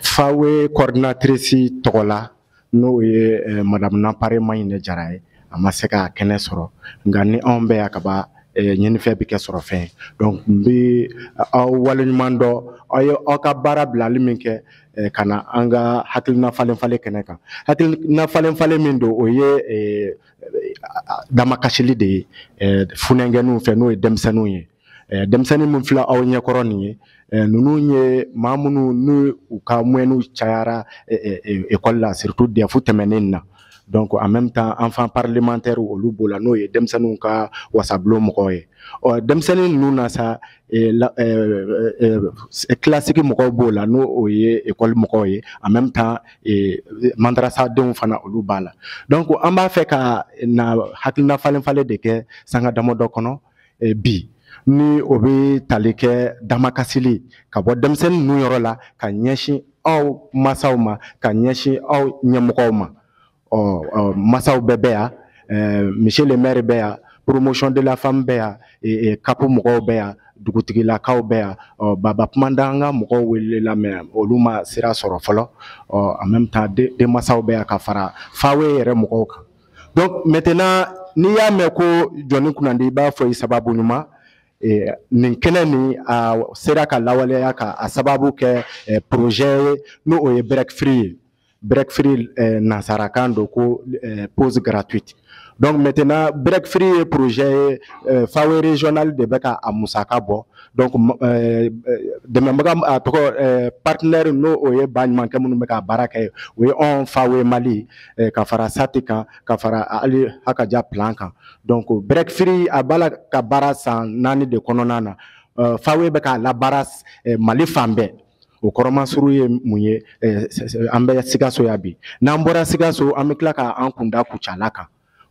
FAWE coordinatrice tɔgɔ la, n'o ye madame Nampare Maɲinɛ Jara ye, a ma se ka kɛnɛ sɔrɔ, nka ni anw bɛ yan ka ban, ɲinifɛn bɛ kɛ sɔrɔ fɛn. Donc n bɛ aw waleɲuman dɔn, aw ye aw ka baara bilali min kɛ ka na an ka hakilina falen falen kɛnɛ kan. Hakilina falen falen min don, o ye damakasili de ye funɛnkɛninw fɛ, n'o ye denmisɛnninw ye. Denmisɛnnin min filɛ aw ɲɛkɔrɔ nin ye, ninnu ye maa minnu n'u u ka moyenw cayara école la, surtout DEF tɛmɛnen na. Donc en même temps, enfant parlementaire olu b'o la, n'o ye denmisɛnninw ka wasabulon mɔgɔw ye. Ɔ denmisɛnnin ninnu na sa, classique mɔgɔw b'o la, n'o o ye école mɔgɔw ye. En même temps, madrasadenw fana olu b'a la. Donc an b'a fɛ ka na hakilina falen falen de kɛ sanga damadɔ kɔnɔ bi, ni o bɛ tali kɛ damakasili ka bɔ denmisɛnnin ninnu yɔrɔ la ka ɲɛsin aw masaw ma, ka ɲɛsin aw ɲɛmɔgɔw ma. Ɔ masaw bɛɛ bɛ yan, monsieur le maire bɛ yan, promotion de la femme bɛ yan, CAP mɔgɔw bɛ yan, dugutigilakaw bɛ yan. Ɔ baba kumandan an ka mɔgɔw welela, mais olu ma sira sɔrɔ fɔlɔ. Ɔ en même temps, denmansaw bɛ yan ka fara FAWE yɛrɛ mɔgɔw kan. Donc maintenant, n'i y'a mɛn ko jɔnni kunnandi, i b'a fɔ i sababu ɲuman. Nin kɛnɛ nin a sera ka lawaleya ka a sababu kɛ projet ye, n'o o ye break free ye. Break free, nansarakan don ko pause gratuite. Donc maintenant, break free ye projet ye, FAWE régional de bɛ ka a musaka bɔ. Donc dɛmɛbaga, a tɔgɔ partenaire, n'o o ye baɲumankɛ minnu bɛ ka baara kɛ, o ye anw FAWE Mali, ka fara SATI kan, ka fara hali Hakaja plan kan. Donc break free a b'a la ka baara san 4 de kɔnɔna na. FAWE bɛ k'a labaara Mali fan bɛɛ. O kɔrɔmasuru ye mun ye? An bɛ Sikaso yan bi. N'an bɔra Sikaso, an bɛ tila k'an kun da Kucala kan.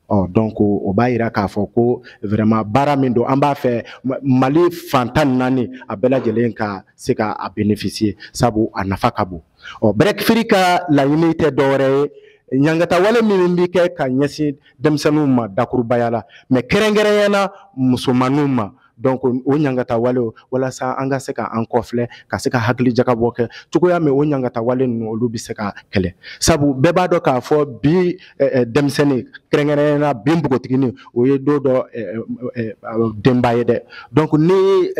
Ɔ donc o b'a yira k'a fɔ ko vraiment baara min don, an b'a fɛ Mali fan 14 a bɛɛ lajɛlen ka se ka a bénéficier, sabu a nafa ka bon. Ɔ break free ka laɲini tɛ dɔwɛrɛ ye, ɲangatawale min bɛ kɛ ka ɲɛsin denmisɛnninw ma dakurubaya la, mais kɛrɛnkɛrɛnnenya la musomaninw ma. Donc o ɲangatawale, walasa an ka se ka an kɔfilɛ, ka se ka hakili jagabɔ kɛ cogoya min o ɲangatawale ninnu olu bɛ se ka kɛlɛ, sabu bɛɛ b'a dɔn k'a fɔ bi denmisɛnnin, kɛrɛnkɛrɛnnenya la bi npogotiginin, o ye don dɔ denba ye dɛ. Donc ni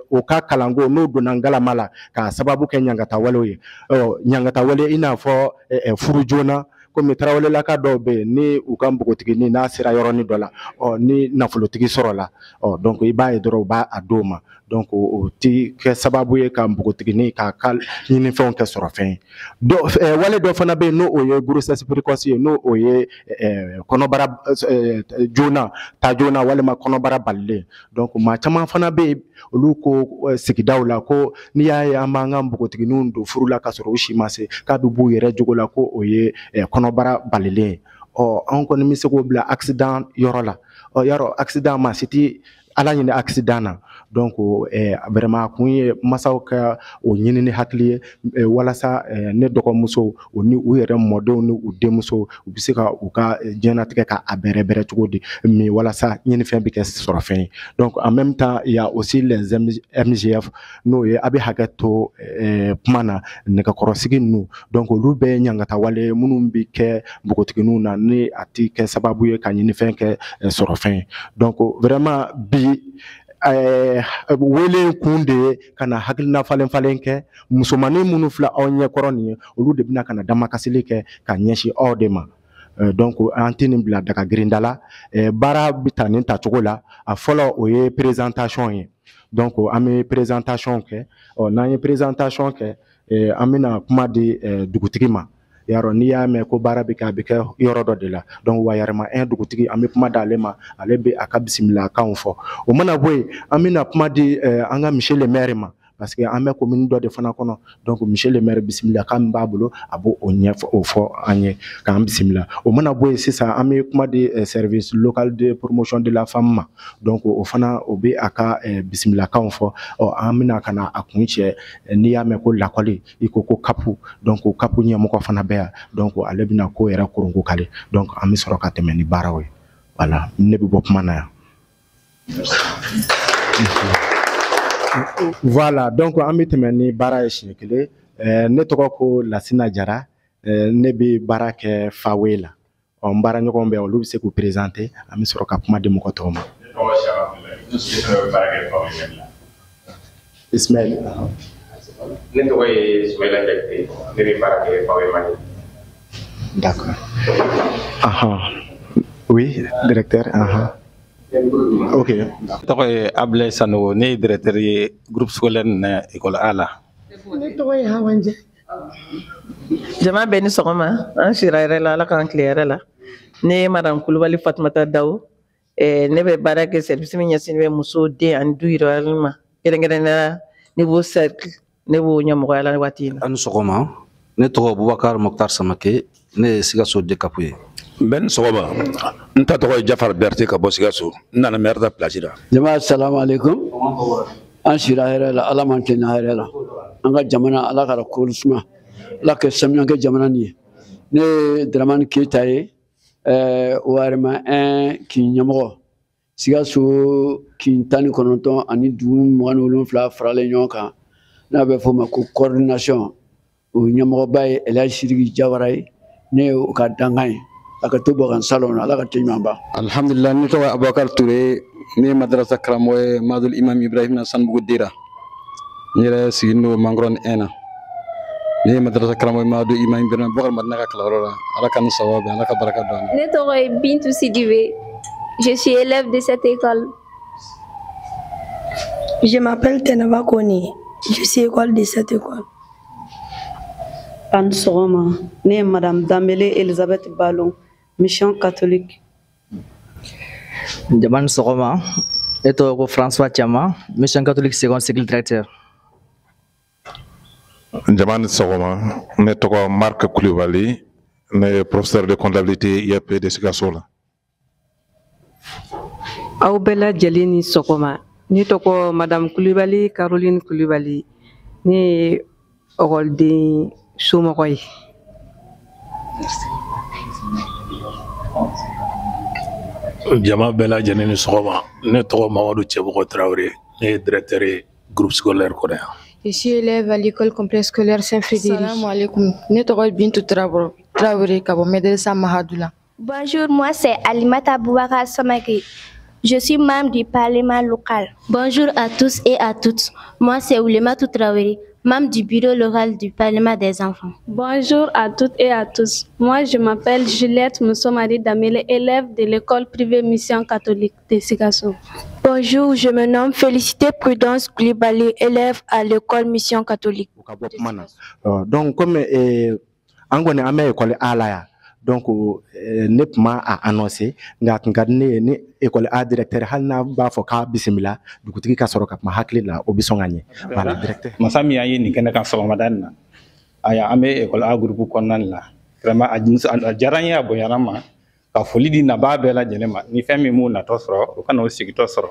o ka kalanko n'o donna ngalama la k'a sababu kɛ ɲangatawalew ye, ɲangatawale i n'a fɔ furu joona, komi tarawelelaka dɔw bɛ yen, ni u ka npogotiginin n'a sera yɔrɔnin dɔ la, ɔ ni nafolotigi sɔrɔla, ɔ donc i b'a ye dɔrɔn u b'a a d'o ma. Donc o ti kɛ sababu ye ka npogotiginin k'a ka ɲinifɛnw kɛ sɔrɔ fɛn ye. Dɔ wale dɔ fana bɛ yen, n'o o ye grossesse précoce ye, n'o o ye kɔnɔbara joona ta joona walima kɔnɔbara balilen. Donc maa caman fana bɛ yen, olu ko sigidaw la ko n'i y'a ye an b'an ka npogotigininw don furu la ka sɔrɔ u si ma se, k'a bɛ b'u yɛrɛ jogo la, ko o ye kɔnɔbara balilen ye. Ɔ anw kɔni bɛ se k'o bila accident yɔrɔ la. Ɔ yarɔ accident, maa si tɛ Ala ɲini accident na. Donc vraiment a kun ye masaw ka o ɲini ni hakili ye, walasa ne dɔgɔmusow o ni u yɛrɛ mɔdenw ni u denmusow u bɛ se ka u ka diɲɛlatigɛ ka a bɛrɛ bɛrɛ cogo di min walasa ɲinifɛn bɛ kɛ sɔrɔ fɛn ye. Donc en même temps, il y a aussi les MGF, n'o ye a bɛ hakɛ to kuma na, nɛgɛkɔrɔsigi ninnu. Donc olu bɛɛ ye ɲangatawale minnu bɛ kɛ npogotigininw na, ni a ti kɛ sababu ye ka ɲinifɛn kɛ sɔrɔ fɛn ye. Donc vraiment bi wele kun de ye ka na hakilina falen falen kɛ. Musomanin minnu filɛ aw ɲɛkɔrɔ nin ye, olu de bɛna ka na damakasili kɛ ka ɲɛsin aw de ma. Donc an tɛ nin bila daga girinda la. Baara bɛ ta nin tacogo la. A fɔlɔ, o ye présentation ye. Donc an bɛ présentation kɛ. Ɔ n'an ye présentation kɛ, an bɛna kuma di dugutigi ma. Yarɔ n'i y'a mɛn ko baara bɛ kɛ, a bɛ kɛ yɔrɔ dɔ de la. Donc Wayɛrɛma 1 dugutigi, an bɛ kuma d'ale ma, ale bɛ a ka bisimilakanw fɔ. O mana bɔ yen, an bɛna kuma di an ka monsieur le maire ma, parce que an bɛ commune dɔ de fana kɔnɔ. Donc monsieur le maire, bisimilakan min b'a bolo, a b'o o ɲɛfɔ, o fɔ an ye k'an bisimila. O mana bɔ yen sisan, an bɛ kuma di service local de promotion de la femme ma. Donc o fana o bɛ a ka bisimilakanw fɔ. Ɔ an bɛna ka na a kun cɛ, n'i y'a mɛn ko lakɔli, i ko ko CAP. Donc o CAP ɲɛmɔgɔ fana bɛ yan. Donc ale bɛna ko yɛrɛ koronko kale. Donc an bɛ sɔrɔ ka tɛmɛ ni baaraw ye. Voilà, ne bɛ bɔ kuma na yan. Voilà, donc an bɛ tɛmɛ ni baara ye siɲɛ kelen. Ne tɔgɔ ko Lasina Jara, ne bɛ baara kɛ FAWE la. Ɔ, n baaraɲɔgɔnw bɛ, olu bɛ se k'u présenter, an bɛ sɔrɔ ka kuma di mɔgɔ tɔw ma. Ne tɔgɔ Saka Abdoulaye, ne fana bɛ baara kɛ FAWE la. Ismaël. Ne tɔgɔ ye Soumaïla Jakite, ne bɛ baara kɛ FAWE Mali. D'accord. Ahan. Oui, directeur. Ahan. Ok. Tɔgɔ ye Ablaye Sanogo, ne ye directeur ye groupe scolaire na école A la. Ne tɔgɔ ye Hawa Ndiaye. Jama bɛɛ ni sɔgɔma, an sira yɛrɛ la, Ala k'an tile yɛrɛ la. Ne ye Madame Kulubali Fatumata Dawo, ne bɛ baara kɛ service min ɲɛsinnen bɛ muso, den ani du yiriwali ma, kɛrɛnkɛrɛnnenya la niveau cercle, ne b'o ɲɛmɔgɔya la waati in na. Aw ni sɔgɔma, ne tɔgɔ Bubakar Mokhtar Samake, ne ye Sikaso DCAP ye. N bɛ ni sɔgɔma, n ta tɔgɔ ye Jafar Berete ka bɔ Sikaso, n nana maire ta place la. Jama, salamu alaikum. An sira hɛrɛ la, Ala m'an tilenna hɛrɛ la. An ka jamana, Ala ka ko suma, Ala ka samiya kɛ jamana nin ye. Ne ye Dramani Keyita ye, ORM 1 kin ɲɛmɔgɔ, Sikaso kin 19 ani dugu 27 faralen ɲɔgɔn kan, n'a bɛ f'o ma ko coordination, o ɲɛmɔgɔba ye Elhaji Sidiki Jawara ye. Ne ye o ka dankan ye. A ka to bɔ kan salon, Ala ka te ɲuman ban. Alhamdulillah, ne tɔgɔ Abubakar Ture, ne ye madrasa karamɔgɔ ye Madul Imam Ibrahim na Sanubugu Dira. N yɛrɛ sigilen don Mangrone 1 na. Ne ye madrasa karamɔgɔ ye Madul Imam Ibrahim Bɔkari Madina ka kalanyɔrɔ la. Ala ka ni sababu bɛn, Ala ka barika don an na. Ne tɔgɔ ye Bintu Sidibe. Je suis élève de cette école. Je m'appelle Tenaba Kone. Je suis école de cette école. Aw ni sɔgɔma, ne ye Madame Dambele Elisabeth Ballon, mission catholique. Jama ni sɔgɔma, ne tɔgɔ ko François Thiama, mission catholique second cycle directeur. Jama ni sɔgɔma, ne tɔgɔ Marc Coulibaly, ne ye professeur de comptabilité IEP de Sikaso la. Aw bɛɛ lajɛlen ni sɔgɔma, ne tɔgɔ Madame Coulibaly Caroline Coulibaly, ne ye ɔkɔliden somɔgɔ ye. Jama bɛɛ lajɛlen ni sɔgɔma, ne tɔgɔ Mamadu Cɛbɔgɔ Tarawele, ne ye directeur ye groupe scolaire kɔnɔ yan. Je suis élève à l'école complexe scolaire Saint-Frédéric. Salam alaikum. Ne tɔgɔ ye Bintu Traoré ka bɔ Medresa Mahadu la. Bonjour, moi c'est Alimata Boubacar Samake. Je suis membre du Parlement local. Bonjour à tous et à toutes. Moi c'est Oulematou Traoré, membre du bureau local du Parlement des enfants. Bonjour à toutes et à tous. Moi, je m'appelle Juliette Moussomari Damele, élève de l'école privée Mission catholique de Sikasso. Bonjour, je me nomme Félicité Prudence Coulibaly, élève à l'école Mission catholique. U ka bɔ kuma na. Donc comme an kɔni an bɛ école A la yan, donc ne tun ma a annoncé, nka a tun ka di ne ye ni école A directeur, hali n'a b'a fɔ k'a bisimila dugutigi ka sɔrɔ ka kuma hakili la, o bɛ sɔn ka ɲɛ. Voilà, directeur. Masa min y'an ye nin kɛnɛ kan sɔgɔmada nin na, ayiwa, an bɛ école A groupe kɔnɔna nin la. Vraiment, a diyara n ye, a bonyana n ma ka foli di nabaa bɛɛ lajɛlen ma. Ni fɛn min m'u natɔ sɔrɔ, u kana o sigitɔ sɔrɔ,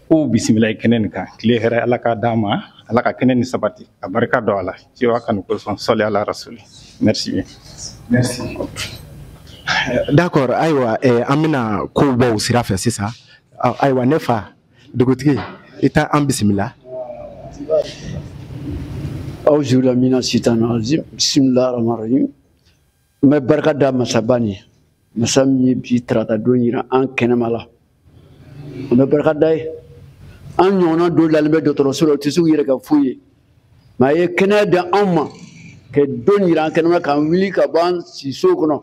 k'u bisimila kɛnɛ nin kan. Tile hɛrɛ, Ala k'a d'an ma, Ala ka kɛnɛ nin sabati, ka barika don a la, ciwa kanu kosɔn, sɔli ala rasuli. Merci bien. Merci. D'accord, ayiwa, an bɛna kow bɔ o sira fɛ sisan. Ayiwa, ne fa dugutigi, i taa an bisimila. Auzu billahi mina shaitani rajim. Bismillahir rahmanir rahim. N bɛ barika da masaba nin ye, masa min ye bi tarata don yira an kɛnɛma la, n bɛ barika da ye. An ɲɔgɔnna dɔw dalen bɛ dɔgɔtɔrɔso la, u tɛ se k'u yɛrɛ kɛ foyi ye, mɛ a ye kɛnɛya di anw ma ka don yira an kɛnɛma, k'an wuli ka bɔ an siso kɔnɔ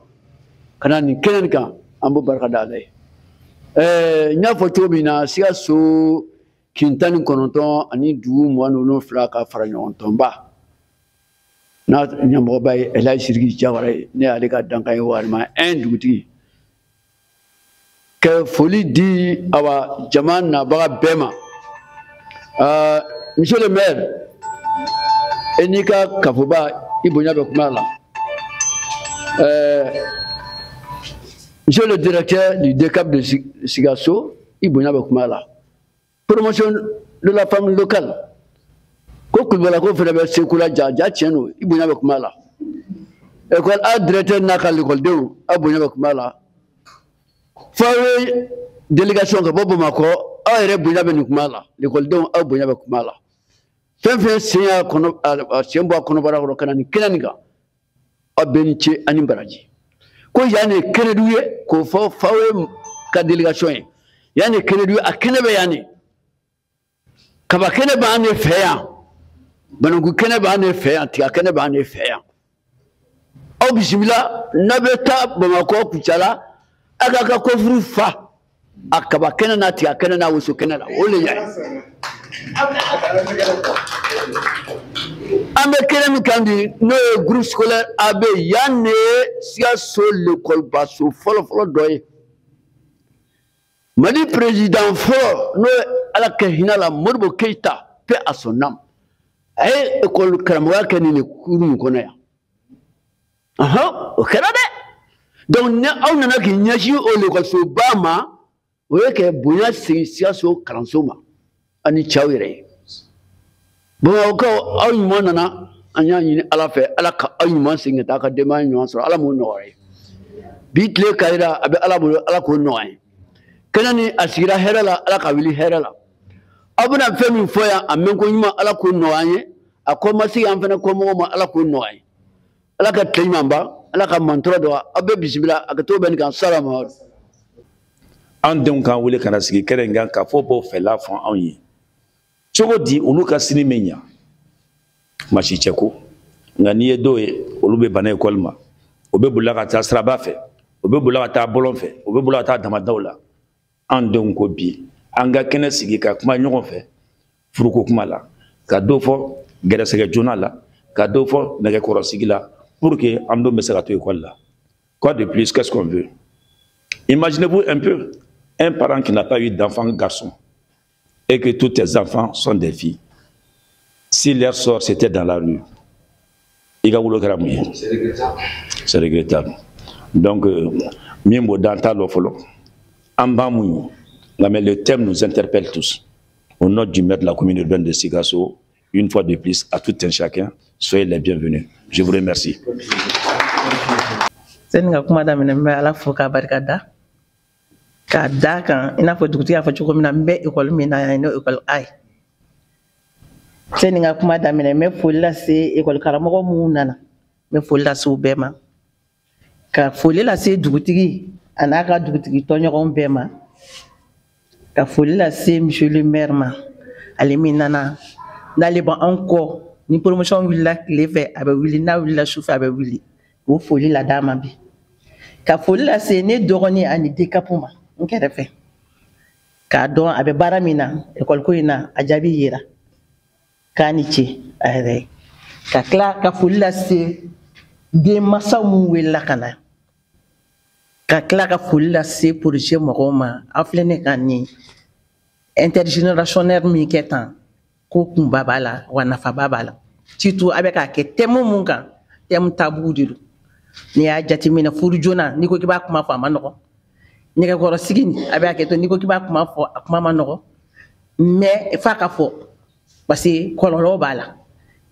ka na nin kɛnɛ nin kan, an b'o barika da Ala ye. N y'a fɔ cogo min na, Sikaso kin 19 ani dugu 27 ka fara ɲɔgɔn tɔnba n'a ɲɛmɔgɔba ye Elhaji Sidiki Jawara ye, ne y'ale ka dankan ye, walima 1 dugutigi. Ka foli di awa jama nabaga bɛɛ ma. Monsieur le maire, e n'i ka kafoba, i bonya bɛ kuma la. Monsieur le directeur du DCAP de Sikasso, i bonya bɛ kuma la. Promotion de la femme locale, ko Kulubala ko fana bɛ seko la, ja ja tiɲɛ don, i bonya bɛ kuma la. École A directeur n'a ka lekɔlidenw, aw bonya bɛ kuma la. FAWE délégation ka bɔ Bamakɔ, aw yɛrɛ bonya bɛ nin kuma la. Lekɔlidenw, aw bonya bɛ kuma la. Fɛn fɛn sen y'a kɔnɔ, a sen bɔ a kɔnɔbara kɔrɔ ka na nin kɛnɛ nin kan, aw bɛɛ ni ce ani baraji. Ko yan de ye kɛnɛdugu ye, k'o fɔ FAWE ka délégation ye. Yan de ye kɛnɛdugu ye, a kɛnɛ bɛ yan de. Kaba kɛnɛ b'an de fɛ yan, bananku kɛnɛ b'an de fɛ yan, tiga kɛnɛ b'an de fɛ yan. Aw bisimila, n'a bɛ taa Bamakɔ Kucala, a k'a ka kɔfuru fa a kaba kɛnɛ n'a tiga kɛnɛ n'a woso kɛnɛ la, o de y'a ye. An bɛ kɛnɛ min kan bi, n'o ye groupe scolaire AB, yan de ye Sikaso lekɔlibaso fɔlɔfɔlɔ dɔ ye. Mali président fɔlɔ, n'o ye Ala kɛ hinɛ la, Modibo Keyita, paix à son âme, a ye ekɔli karamɔgɔya kɛ nin de kuru in kɔnɔ yan. O kɛra dɛ. Donc ni aw nana k'i ɲɛsin o lekɔlisoba ma, o ye kɛ bonya segin Sikaso kalanso ma ani cɛw yɛrɛ ye. Bamakɔkaw, aw ɲuman nana, an y'a ɲini Ala fɛ, Ala ka aw ɲuman segin ka taa ka denbaya ɲuman sɔrɔ, Ala m'o nɔgɔya ye. Bi tile kayira, a bɛ Ala bolo, Ala k'o nɔgɔya ye. Kɛnɛ ni a sigira hɛrɛ la, Ala ka wuli hɛrɛ la. Aw bɛna fɛn min fɔ yan, a mɛnko ɲuman, Ala k'o nɔgɔya an ye. A kɔ ma sigi an fɛnɛ kɔmɔgɔw ma, Ala k'o nɔgɔya ye. Ala ka tile ɲuman ban, Ala ka mantɔrɔ dɔgɔya. Aw bɛɛ bisimila, a ka to bɛ nin kan. Salamu. An denw k'an wele ka na sigi kɛnɛ in kan k'a fɔ b'o fɛla fɔ anw ye. Cogo di olu ka sini bɛ ɲa? Maa si cɛ ko. Nka n'i ye dɔw ye, olu bɛ bana ekɔli ma, o bɛ bolila ka taa siraba fɛ, o bɛ bolila ka taa bɔlɔn fɛ, o bɛ bolila ka taa damadaw la. An denw ko bi an ka kɛnɛ sigi ka kuma ɲɔgɔn fɛ furuko kuma la, ka dɔ fɔ gɛrɛsɛgɛ joona la, ka dɔ fɔ nɛgɛkɔrɔsigi la, pour que an denw bɛ se ka to ekɔli la. Quoi de plus, qu'est-ce qu'on veut? Imaginez-vous un peu un parent qui n'a pas eu d'enfant garçon et que tous tes enfants sont des filles. Si leur sort c'était dans la rue, c'est regrettable. C'est regrettable. Donc, mais le thème nous interpelle tous. Au nom du maire de la commune urbaine de Sikasso, une fois de plus, à tout un chacun, soyez les bienvenus. Je vous remercie. Sani ka kuma daminɛ, n bɛ Ala fo k'a barika da, k'a da kan i n'a fɔ dugutigi y'a fɔ cogo min na, n bɛ ekɔli min na yan, n'o ekɔli A ye. Sani ka kuma daminɛ, n bɛ foli lase ekɔli karamɔgɔ minnu nana, n bɛ foli lase u bɛɛ ma, ka foli lase dugutigi a n'a ka dugutigi tɔɲɔgɔnw bɛɛ ma, ka foli lase monsieur le maire ma, ale min nana, n'ale b'an kɔ, ni promotion wulila tile fɛ a bɛ wuli, n'a wulila su fɛ a bɛ wuli, k'o foli la d'a ma bi. Ka foli lase ne dɔgɔnin ani DCAP ma n kɛrɛfɛ, k'a dɔn a bɛ baara min na ekɔli ko in na, a jaabi yera, k'a ni ce a yɛrɛ ye. Ka tila ka foli lase denmansaw minnu welela ka na, ka tila ka foli lase projet mɔgɔw ma. Aw filɛ ne ka nin intergénérationnel min kɛ tan, ko kunba b'a la wa nafaba b'a la, surtout a bɛ k'a kɛ thème mun kan, thème tabou de don. N'i y'a jateminɛ furu joona, n'i ko k'i b'a kuma fɔ a ma nɔgɔn, nɛgɛkɔrɔsigi a bɛ hakɛ to, n'i ko k'i b'a kuma fɔ a kuma ma nɔgɔn, mais f'a ka fɔ parce que kɔlɔlɔ b'a la,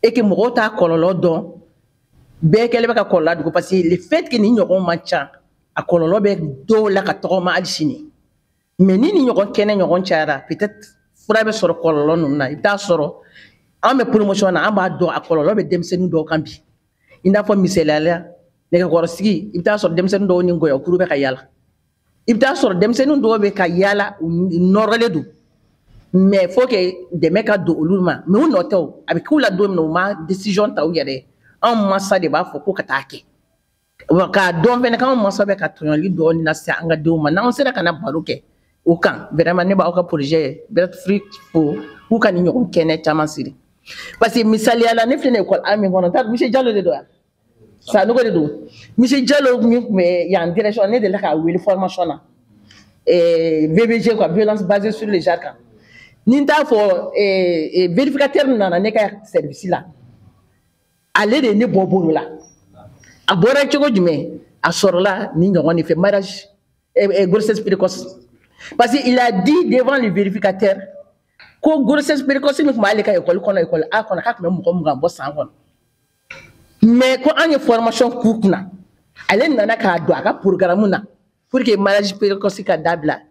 et que mɔgɔw t'a kɔlɔlɔ dɔn, bɛɛ kɛlen bɛ ka kɔlɔlɔ dogo, parce que le fait que nin ɲɔgɔn man ca, a kɔlɔlɔ bɛ dɔw la ka tɔgɔma hali sini. Mais ni nin ɲɔgɔn kɛnɛ ɲɔgɔn cayara, peut-être fura bɛ sɔrɔ kɔlɔlɔ ninnu na. I bɛ taa sɔrɔ an bɛ promotion na, an b'a dɔn a kɔlɔlɔ bɛ denmisɛnnin dɔw kan bi, i n'a fɔ misaliya la nɛgɛkɔrɔsigi, i bɛ taa sɔrɔ denmisɛnnin dɔw ni ngɔyɔkuru bɛ ka yala, i bɛ taa sɔrɔ denmisɛnnin dɔw bɛ ka yala, u nɔrɔlen don, mais faut que dɛmɛ ka don olu ma, mais u nɔ tɛ o, a bɛ k'u la don min na, u ma décision ta u yɛrɛ ye. Anw mansa de b'a fɔ ko ka taa kɛ, wa k'a dɔn fɛnɛ k'anw mansa bɛ ka tɔɲɔli dɔɔni lase an ka denw ma. N'anw sera ka na baro kɛ o kan, vraiment ne b'aw ka projet Breadfruit fo k'u ka nin ɲɔgɔn kɛnɛ caman siri, parce que misaliya la ne filɛ nin école A min kɔnɔ, t'a dɔn monsieur Jalo de don wa, Sanogo de don. Monsieur Jalo min tun bɛ yan direction, ne delila k'a wele formation na, VBG quoi, violence basée sur le genre kan. Ni n t'a fɔ vérificateur nana ne ka service la, ale de ye ne bɔ bolo la. A bɔra cogo jumɛn? A sɔrɔla ni ɲɔgɔn de fɛ, mariage, grossesse précoce. Parce qu'il a dit devant le vérificateur ko grossesse précoce min tun b'ale ka école kɔnɔ, école A kɔnɔ, k'a tun bɛ mɔgɔ 20 bɔ san kɔnɔ. Mais ko an ye formation k'u kunna, ale nana k'a don a ka programme na pour que mariage précoce ka dabila.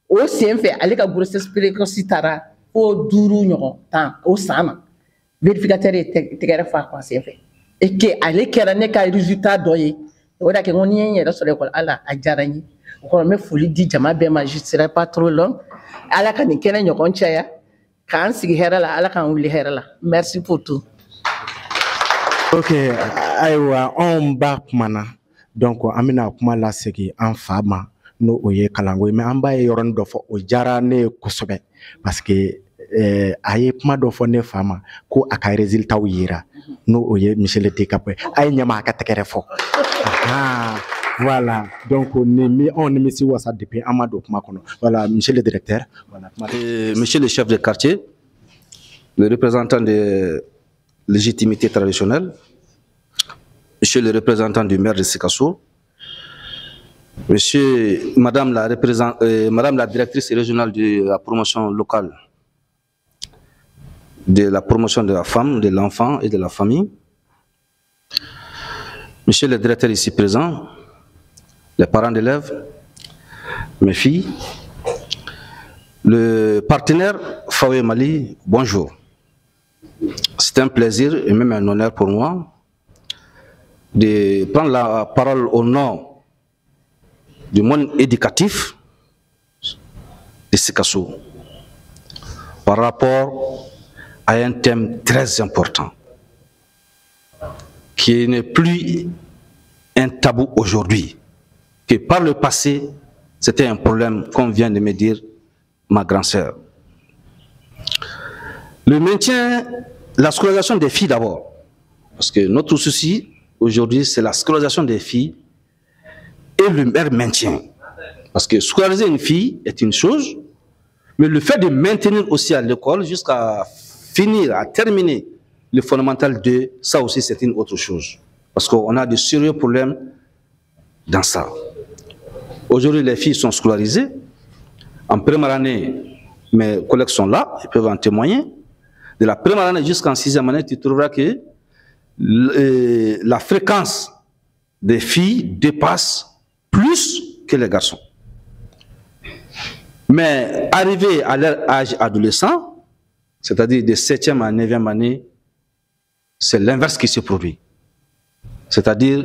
O sen fɛ ale ka grossesse précoce taara fo 5 ɲɔgɔn tan o san na. Vérificateur ye tɛgɛrɛ fɔ a kun sen fɛ et que ale kɛra ne ka résultat dɔ ye. O de y'a kɛ n ko ni ye n yɛrɛ sɔrɔ école A la, a diyara n ye. O kɔrɔ, n bɛ foli di jama bɛɛ ma. Je serai pas trop long. Ala ka nin kɛnɛ ɲɔgɔn caya, k'an sigi hɛrɛ la, Ala k'an wuli hɛrɛ la. Merci pour tout. Ok, ayiwa, anw ba kumana, donc an bɛna kuma lasegin an fa ma, n'o o ye kalanko ye. Mais an ba ye yɔrɔnin dɔ fɔ, o diyara ne ye kosɛbɛ, parce que a ye kuma dɔ fɔ ne fa ma ko a ka résultat yera, n'o o ye monsieur le DCAP ye. A ye ɲɛma a ka tɛgɛrɛ fɔ. Voilà, donc ni mi anw nimisi wasa depuis an ma don kuma kɔnɔ. Voilà, monsieur le directeur, voilà. Monsieur le chef de quartier, le représentant de légitimité traditionnelle, monsieur le représentant du maire de Sikasso, monsieur, madame la directrice régionale de la promotion locale, de la promotion de la femme, de l'enfant et de la famille, monsieur le directeur ici présent, les parents d'élèves, mes filles, le partenaire FAWE Mali, bonjour. C'est un plaisir et même un honneur pour moi de prendre la parole au nom du monde éducatif de Sikasso par rapport à un thème très important qui n'est plus un tabou aujourd'hui, que par le passé, c'était un problème, comme vient de me dire ma grande-sœur. Le maintien, la scolarisation des filles d'abord, parce que notre souci aujourd'hui, c'est la scolarisation des filles et le maintien. Parce que scolariser une fille est une chose, mais le fait de maintenir aussi à l'école jusqu'à finir, à terminer le fondamental 2, ça aussi c'est une autre chose. Parce qu'on a de sérieux problèmes dans ça. Aujourd'hui, les filles sont scolarisées. En première année, mes collègues sont là, ils peuvent en témoigner. De la première année jusqu'en sixième année, tu trouveras que la fréquence des filles dépasse plus que les garçons. Mais arrivé à leur âge adolescent, c'est-à-dire de 7e à 9e année, c'est l'inverse qui se produit. C'est-à-dire,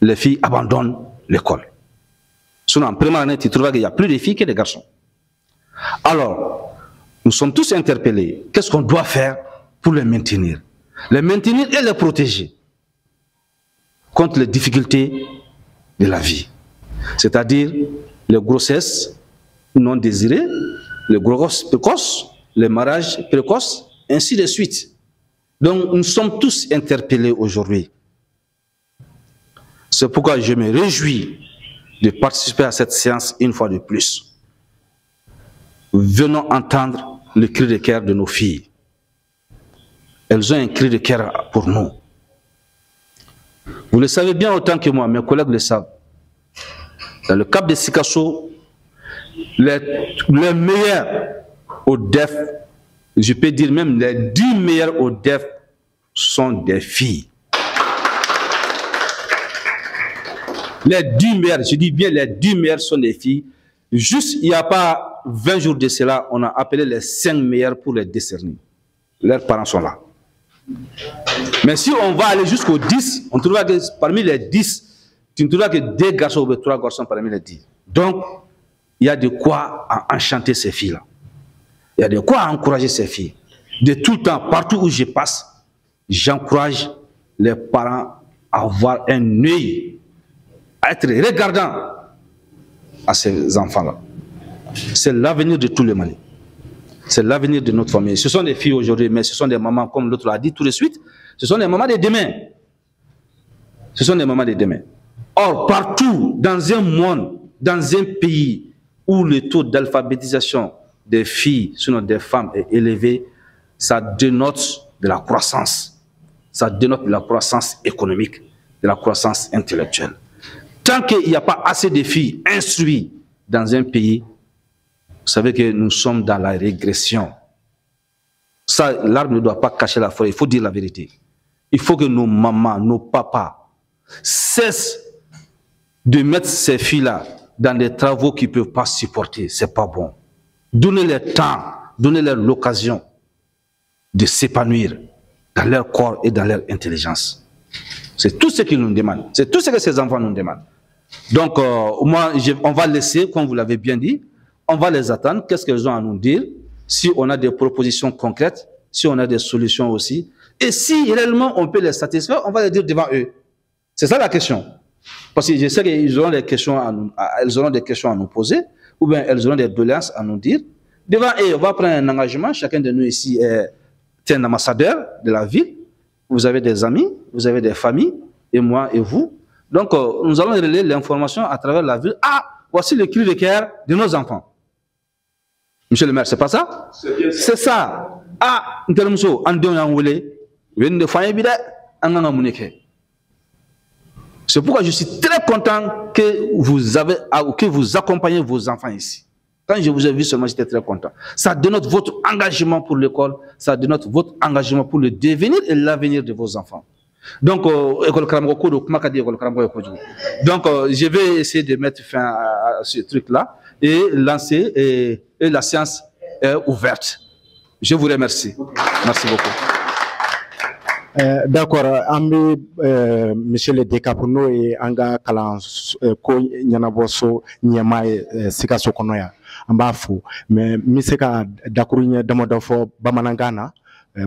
les filles abandonnent l'école. Sinon, en première année, tu trouveras qu'il y a plus de filles que de garçons. Alors, nous sommes tous interpellés. Qu'est-ce qu'on doit faire pour les maintenir? Les maintenir et les protéger contre les difficultés de la vie. C'est-à-dire les grossesses non désirées, les grossesses précoces, les mariages précoces, ainsi de suite. Donc, nous sommes tous interpellés aujourd'hui. C'est pourquoi je me réjouis de participer à cette séance une fois de plus. Venons entendre le cri de cœur de nos filles. Elles ont un cri de cœur pour nous. Vous le savez bien autant que moi, mes collègues le savent. Dans le cap de Sikasso, les meilleurs au DEF, je peux dire même les 10 meilleurs au DEF sont des filles. Les 10 meilleurs, je dis bien les 10 meilleurs sont des filles. Juste, il n'y a pas 20 jours de cela, on a appelé les 5 meilleurs pour les décerner. Leurs parents sont là. Mais si on va aller jusqu'aux 10, on trouvera que parmi les 10, tu ne trouveras que 2 garçons ou 3 garçons parmi les 10. Donc, il y a de quoi enchanter ces filles-là. Il y a de quoi encourager ces filles. De tout le temps, partout où je passe, j'encourage les parents à avoir un œil, à être regardant à ces enfants-là. C'est l'avenir de tout le Mali. C'est l'avenir de notre famille. Ce sont des filles aujourd'hui, mais ce sont des mamans, comme l'autre l'a dit tout de suite, ce sont des mamans de demain. Ce sont des mamans de demain. Or, partout, dans un monde, dans un pays où le taux d'alphabétisation des filles, sinon des femmes, est élevé, ça dénote de la croissance. Ça dénote de la croissance économique, de la croissance intellectuelle. Tant qu'il n'y a pas assez de filles instruites dans un pays, vous savez que nous sommes dans la régression. Ça, l'arbre ne doit pas cacher la forêt, il faut dire la vérité. Il faut que nos mamans, nos papas cessent de mettre ces filles-là dans des travaux qu'ils ne peuvent pas supporter. Ce n'est pas bon. Donnez-leur temps, donnez-leur l'occasion de s'épanouir. dans leur corps et dans leur intelligence. C'est tout ce qu'ils nous demandent. C'est tout ce que ces enfants nous demandent. Donc, moi, on va laisser, comme vous l'avez bien dit, on va les attendre. Qu'est-ce qu'elles ont à nous dire? Si on a des propositions concrètes, si on a des solutions aussi. Et si réellement on peut les satisfaire, on va les dire devant eux. C'est ça la question. Parce que je sais qu'ils auront des questions à nous, elles auront des questions à nous poser, ou bien elles auront des doléances à nous dire. Devant eux, on va prendre un engagement. Chacun de nous ici est un ambassadeur de la ville. Vous avez des amis, vous avez des familles, et moi et vous. Donc, nous allons relayer l'information à travers la ville. Ah, voici le cri de cœur de nos enfants. Monsieur le maire, c'est pas ça? C'est ça. Ah, n terimuso, an denw y'an wele, u ye nin de fɔ an ye bi dɛ, an kan ka mun de kɛ? C'est pourquoi je suis très content que vous accompagnez vos enfants ici. Quand je vous ai vu seulement, j'étais très content. Ça dénote votre engagement pour l'école, ça dénote votre engagement pour le devenir et l'avenir de vos enfants. Donc, école karamɔgɔ ko don, kuma ka di école karamɔgɔ ye kojugu. Donc, je vais essayer de mettre fin à ce truc-là et lancer et la séance est ouverte. Je vous remercie. Merci beaucoup. D'accord, an bɛ monsieur le DCAP, n'o ye an ka kalan ko ɲɛnabɔso ɲɛmaa ye Sikaso kɔnɔ yan, an b'a fo. Mais n bɛ se ka dakuru ɲɛ damadɔ fɔ bamanankan na,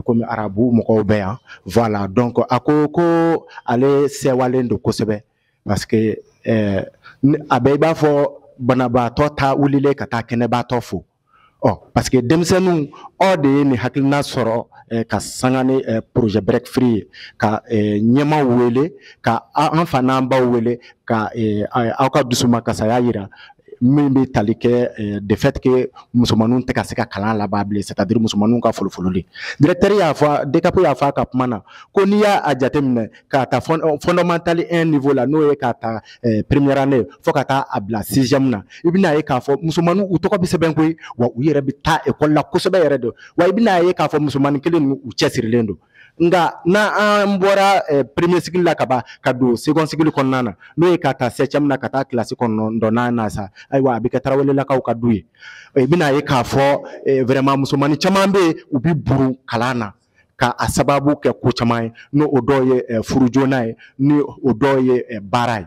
komi arabu mɔgɔw bɛ yan. Voilà, donc a ko ko ale sɛwalen don kosɛbɛ, parce que a bɛ i b'a fɔ banabaatɔ ta wulilen ka taa kɛnɛbaatɔ fo. Ɔ, parce que denmisɛnninw aw de ye nin hakilina sɔrɔ ka sanga ni projet Break Free ye, ka ɲɛmaw wele, ka an fa n'an baw wele, ka aw ka dusumakasaya yira min bɛ tali kɛ de fait que musomaninw tɛ ka se ka kalan laban bilen, c'est à dire musomaninw ka folofololi. Directeur y'a fɔ, DCAP y'a fɔ a ka kuma na ko n'i y'a jateminɛ k'a ta fondamental 1 niveau la, n'o ye k'a ta première année fo ka taa a bila sixième na, i bɛna ye k'a fɔ musomaninw u tɔgɔ bɛ sɛbɛn koyi, wa u yɛrɛ bɛ taa école la kosɛbɛ yɛrɛ de, wa i bɛna ye k'a fɔ musomanin kelen ninnu u cɛsirilen don. Nka n'an bɔra premier cycle la ka ban ka don second cycle kɔnɔna na, n'o ye ka taa septième na ka taa kilasi 9nan na sa, ayiwa a bɛ kɛ Tarawelelakaw ka du ye. I bɛna ye k'a fɔ vraiment musomanin caman bɛ yen, u bɛ burun kalan na ka a sababu kɛ ko caman ye, n'o o dɔw ye furu joona ye, ni o dɔw ye baara ye,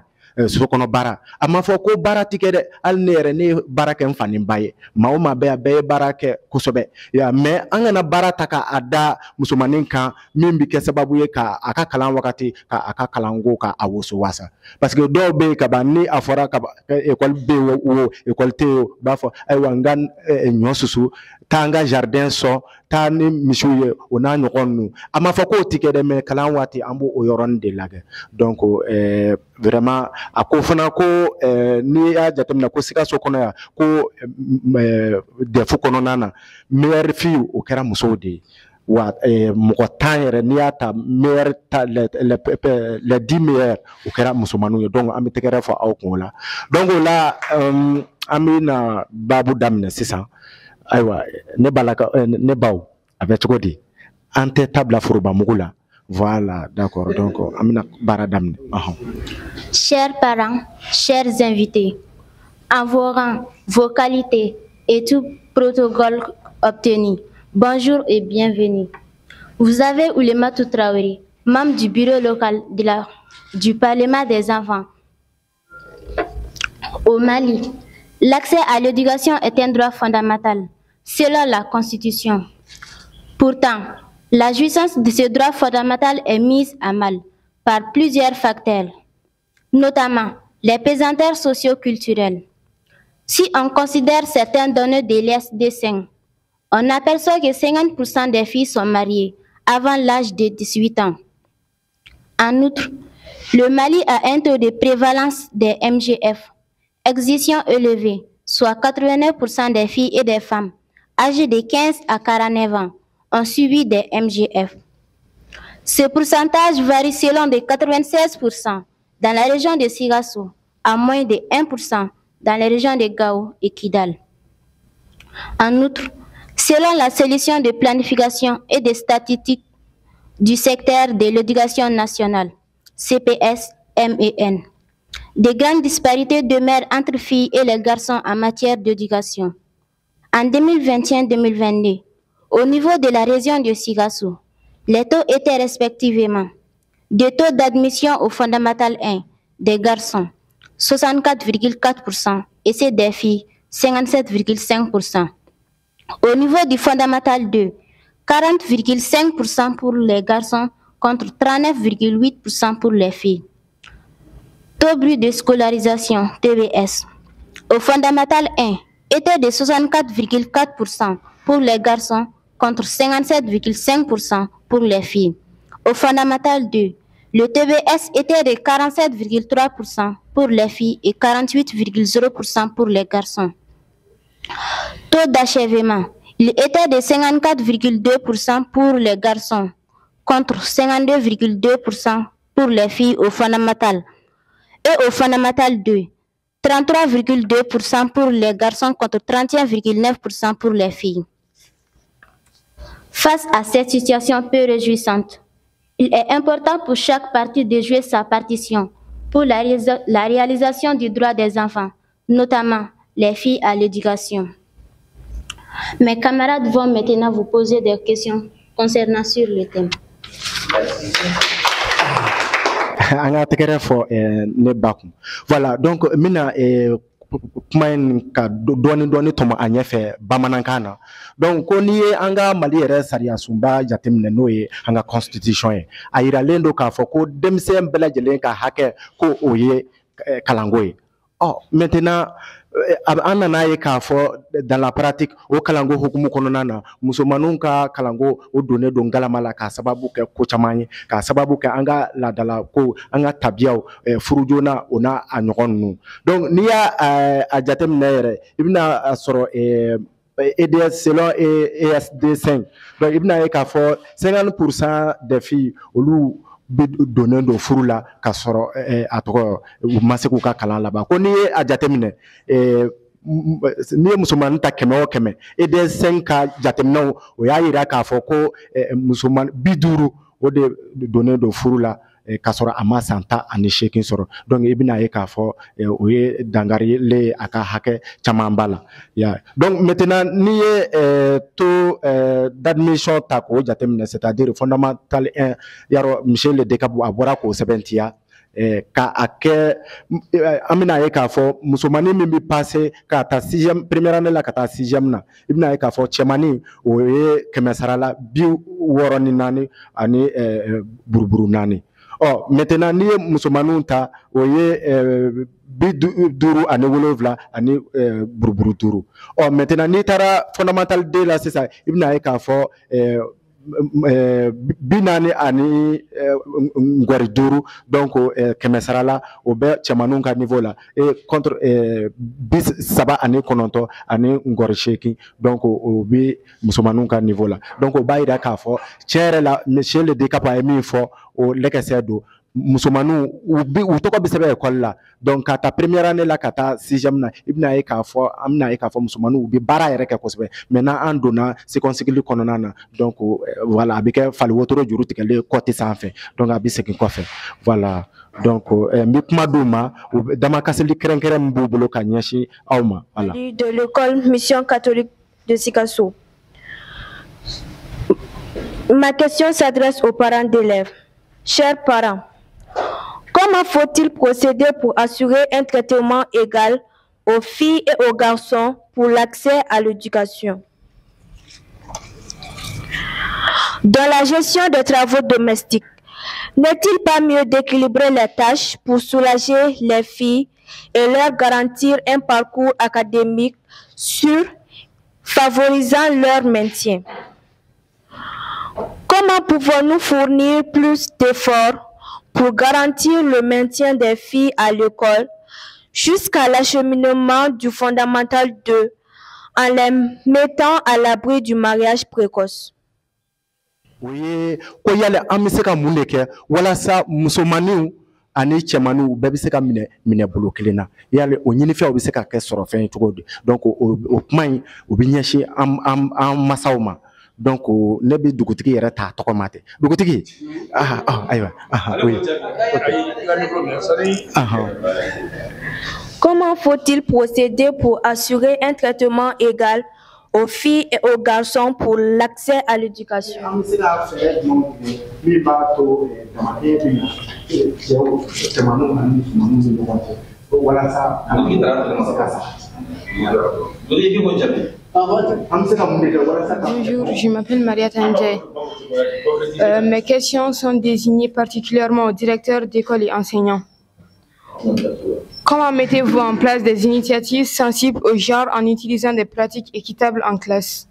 so kɔnɔ baara. A ma fɔ ko baara ti kɛ dɛ, hali ne yɛrɛ ne ye baara kɛ n fa ni ba ye, maa o maa bɛ yan bɛɛ ye baara kɛ kosɛbɛ, mais an kana baara ta k'a da musomanin kan min bɛ kɛ sababu ye ka a ka kalan wagati ka a ka kalanko ka a woso wasa, parce que dɔw bɛ yen kaban ni a fɔra kaban école bɛ yen o école tɛ yen, u b'a fɔ ayiwa n ka ɲɔ susu, taa n ka jardin sɔn, taa ni misiw ye, o n'a ɲɔgɔn ninnu. A ma fɔ k'o ti kɛ dɛ, mais kalan waati an b'o o yɔrɔnin de lajɛ. Donc vraiment a ko fana ko n'i y'a jateminɛ ko Sikaso kɔnɔ yan, ko DEF kɔnɔna na meilleure fille o kɛra musow de ye, wa mɔgɔ 10 yɛrɛ n'i y'a ta meilleur ta les 10 meilleurs o kɛra musomaninw ye. Donc an bɛ tɛgɛrɛ fɔ aw kun o la. Donc o la an bɛna baabu daminɛ sisan. Ayiwa ne balaka, ne baw, a bɛ cogo di? An tɛ tabila forobamugu la. Voilà, d'accord. Donc an bɛna baara daminɛ. Chers parents, chers invités, en vos rangs, vos qualités et tout protocole obtenu, bonjour et bienvenue. Vous avez Oulematou Traoré, membre du bureau local du Parlement des enfants. Au Mali, l'accès à l'éducation est un droit fondamental, selon la Constitution. Pourtant, la jouissance de ce droit fondamental est mise à mal par plusieurs facteurs, notamment les pesanteurs socio-culturelles. Si on considère certaines données de l'ISD5, on aperçoit que 50% des filles sont mariées avant l'âge de 18 ans. En outre, le Mali a un taux de prévalence des MGF, excision élevée, soit 89% des filles et des femmes âgées de 15 à 49 ans ont subi des MGF. Ce pourcentage varie selon de 96% dans la région de Sikasso à moins de 1% dans les régions de Gao et Kidal. En outre, selon la solution de planification et des statistiques du secteur de l'éducation nationale, CPS-MEN, de grandes disparités demeurent entre filles et les garçons en matière d'éducation. En 2021-2022, au niveau de la région de Sikasso, Les taux étaient respectivement des taux d'admission au fondamental 1 des garçons 64,4% et ceux des filles 57,5%. Au niveau du fondamental 2, 40,5% pour les garçons contre 39,8% pour les filles. Taux brut de scolarisation, TBS, au fondamental 1 était de 64,4% pour les garçons contre 57,5% pour les filles. Au fondamental 2, le TBS était de 47,3% pour les filles et 48,0% pour les garçons. Taux d'achèvement, il était de 54,2% pour les garçons contre 52,2% pour les filles au fondamental et au fondamental 2, 33,2% pour les garçons contre 31,9% pour les filles. Face à cette situation peu réjouissante, il est important pour chaque partie de jouer sa partition pour la réalisation du droit des enfants, notamment les filles à l'éducation. Mes camarades vont maintenant vous poser des questions concernant sur le thème. An ka tɛgɛrɛ fɔ ne ba kun. Voilà, donc n bɛna kuma in ka dɔɔni dɔɔni tɔmɔ a ɲɛfɛ bamanankan na. Donc ko n'i ye an ka Mali yɛrɛ sariya sunba jateminɛ, n'o ye an ka constitution ye, a yiralen don k'a fɔ ko denmisɛn bɛɛ lajɛlen ka hakɛ ko o ye kalanko ye. Ɔ maintenant an nana ye k'a fɔ dans la pratique, o kalanko hukumu kɔnɔna na, musomaninw ka kalanko o donnen don galama la k'a sababu kɛ ko caman ye, k'a sababu kɛ an ka laadala ko, an ka tabiyaw, furu joona o n'a a ɲɔgɔn ninnu. Donc n'i y'a a jateminɛ yɛrɛ, i bɛna a sɔrɔ EDS, selon ESD 5, donc i bɛna ye k'a fɔ 50% des filles olu bɛ donnen don furu la k'a sɔrɔ a tɔgɔ u ma se k'u ka kalan laban. Ko n'i ye a jateminɛ, n'i ye musomanin ta 100 o 100, EDS 5 ka jateminɛw o y'a yira k'a fɔ ko musomanin 50 o de donnen don furu la k'a sɔrɔ a ma san 18 sɔrɔ. Donc i bɛna ye k'a fɔ o ye dankarilen ye a ka hakɛ camanba la ya. Donc maintenant n'i ye taux d'admission ta k'o jateminɛ, c'est-à-dire fondamental 1, yarɔ monsieur le DCAP a bɔra k'o sɛbɛntiya ka a kɛ, an bɛna ye k'a fɔ musomanin min bɛ passer ka taa sixième première année la ka taa sixième na, i bɛna ye k'a fɔ cɛmanin o ye 100 sara la 64 ani buruburu 4. Ɔ maintenant n'i ye musomaninw ta, o ye 57 ani buruburu 5. Ɔ maintenant n'i taara fondamental 2 la sisan, i bɛna ye k'a fɔ 40 ani ngɔri 5, donc 100 sara la o bɛ cɛmaninw ka niveau la, et contre 39 ani ngɔri 8, donc o bɛ musomaninw ka niveau la. Donc o b'a yira k'a fɔ tiɲɛ yɛrɛ la, monsieur le DCAP a ye min fɔ o lɛkɛsɛ don. Musomaninw u tɔgɔ bɛ sɛbɛn école la, donc ka taa première année la ka taa sixième na, i bɛna ye k'a fɔ an bɛna ye k'a fɔ musomaninw u bɛ baara yɛrɛ kɛ kosɛbɛ. Maintenant an donna second cycle kɔnɔna na, donc voilà, a bɛ kɛ fali wotoro juru tigɛlen kɔti sanfɛ, donc a bɛ segin kɔfɛ. Voilà, donc n bɛ kuma d'u ma, damakasili kɛrɛnkɛrɛn min b'u bolo ka ɲɛsin aw ma. Voilà. De l'école Mission catholique de Sikasso. Ma question s'adresse aux parents d'élèves. Chers parents, comment faut-il procéder pour assurer un traitement égal aux filles et aux garçons pour l'accès à l'éducation? Dans la gestion des travaux domestiques, n'est-il pas mieux d'équilibrer les tâches pour soulager les filles et leur garantir un parcours académique sûr, favorisant leur maintien? Comment pouvons-nous fournir plus d'efforts pour garantir le maintien des filles à l'école jusqu'à l'acheminement du fondamental 2 en les mettant à l'abri du mariage précoce? O ye ko yali an bɛ se ka mun de kɛ walasa musomaninw ani cɛmaninw bɛɛ bɛ se ka minɛ minɛ bolo kelen na, yali o ɲinifɛnw bɛ se ka kɛ sɔrɔfɛn ye cogo di? Donc o kuma in o bɛ ɲɛsin an masaw ma. Donc ne bɛ dugutigi yɛrɛ ta tɔgɔ ma ten. Dugutigi, ayiwa, oui. Comment faut-il procéder pour assurer un traitement égal aux filles et aux garçons pour l'accès à l'éducation. An bɛ se ka fɛɛrɛ jumɛnw tigɛ min b'a to damakɛɲɛ bɛ na cɛw cɛmanninw ani musomanninw ni ɲɔgɔn cɛ walasa kalan ka se ka sabati. An bɛ se ka mun de kɛ walasa ka. Bonjour, je m'appelle Maria Tanjay. Mes questions sont désignées particulièrement aux directeurs d'école et enseignants. Comment mettez-vous en place des initiatives sensibles au genre en utilisant des pratiques équitables en classe?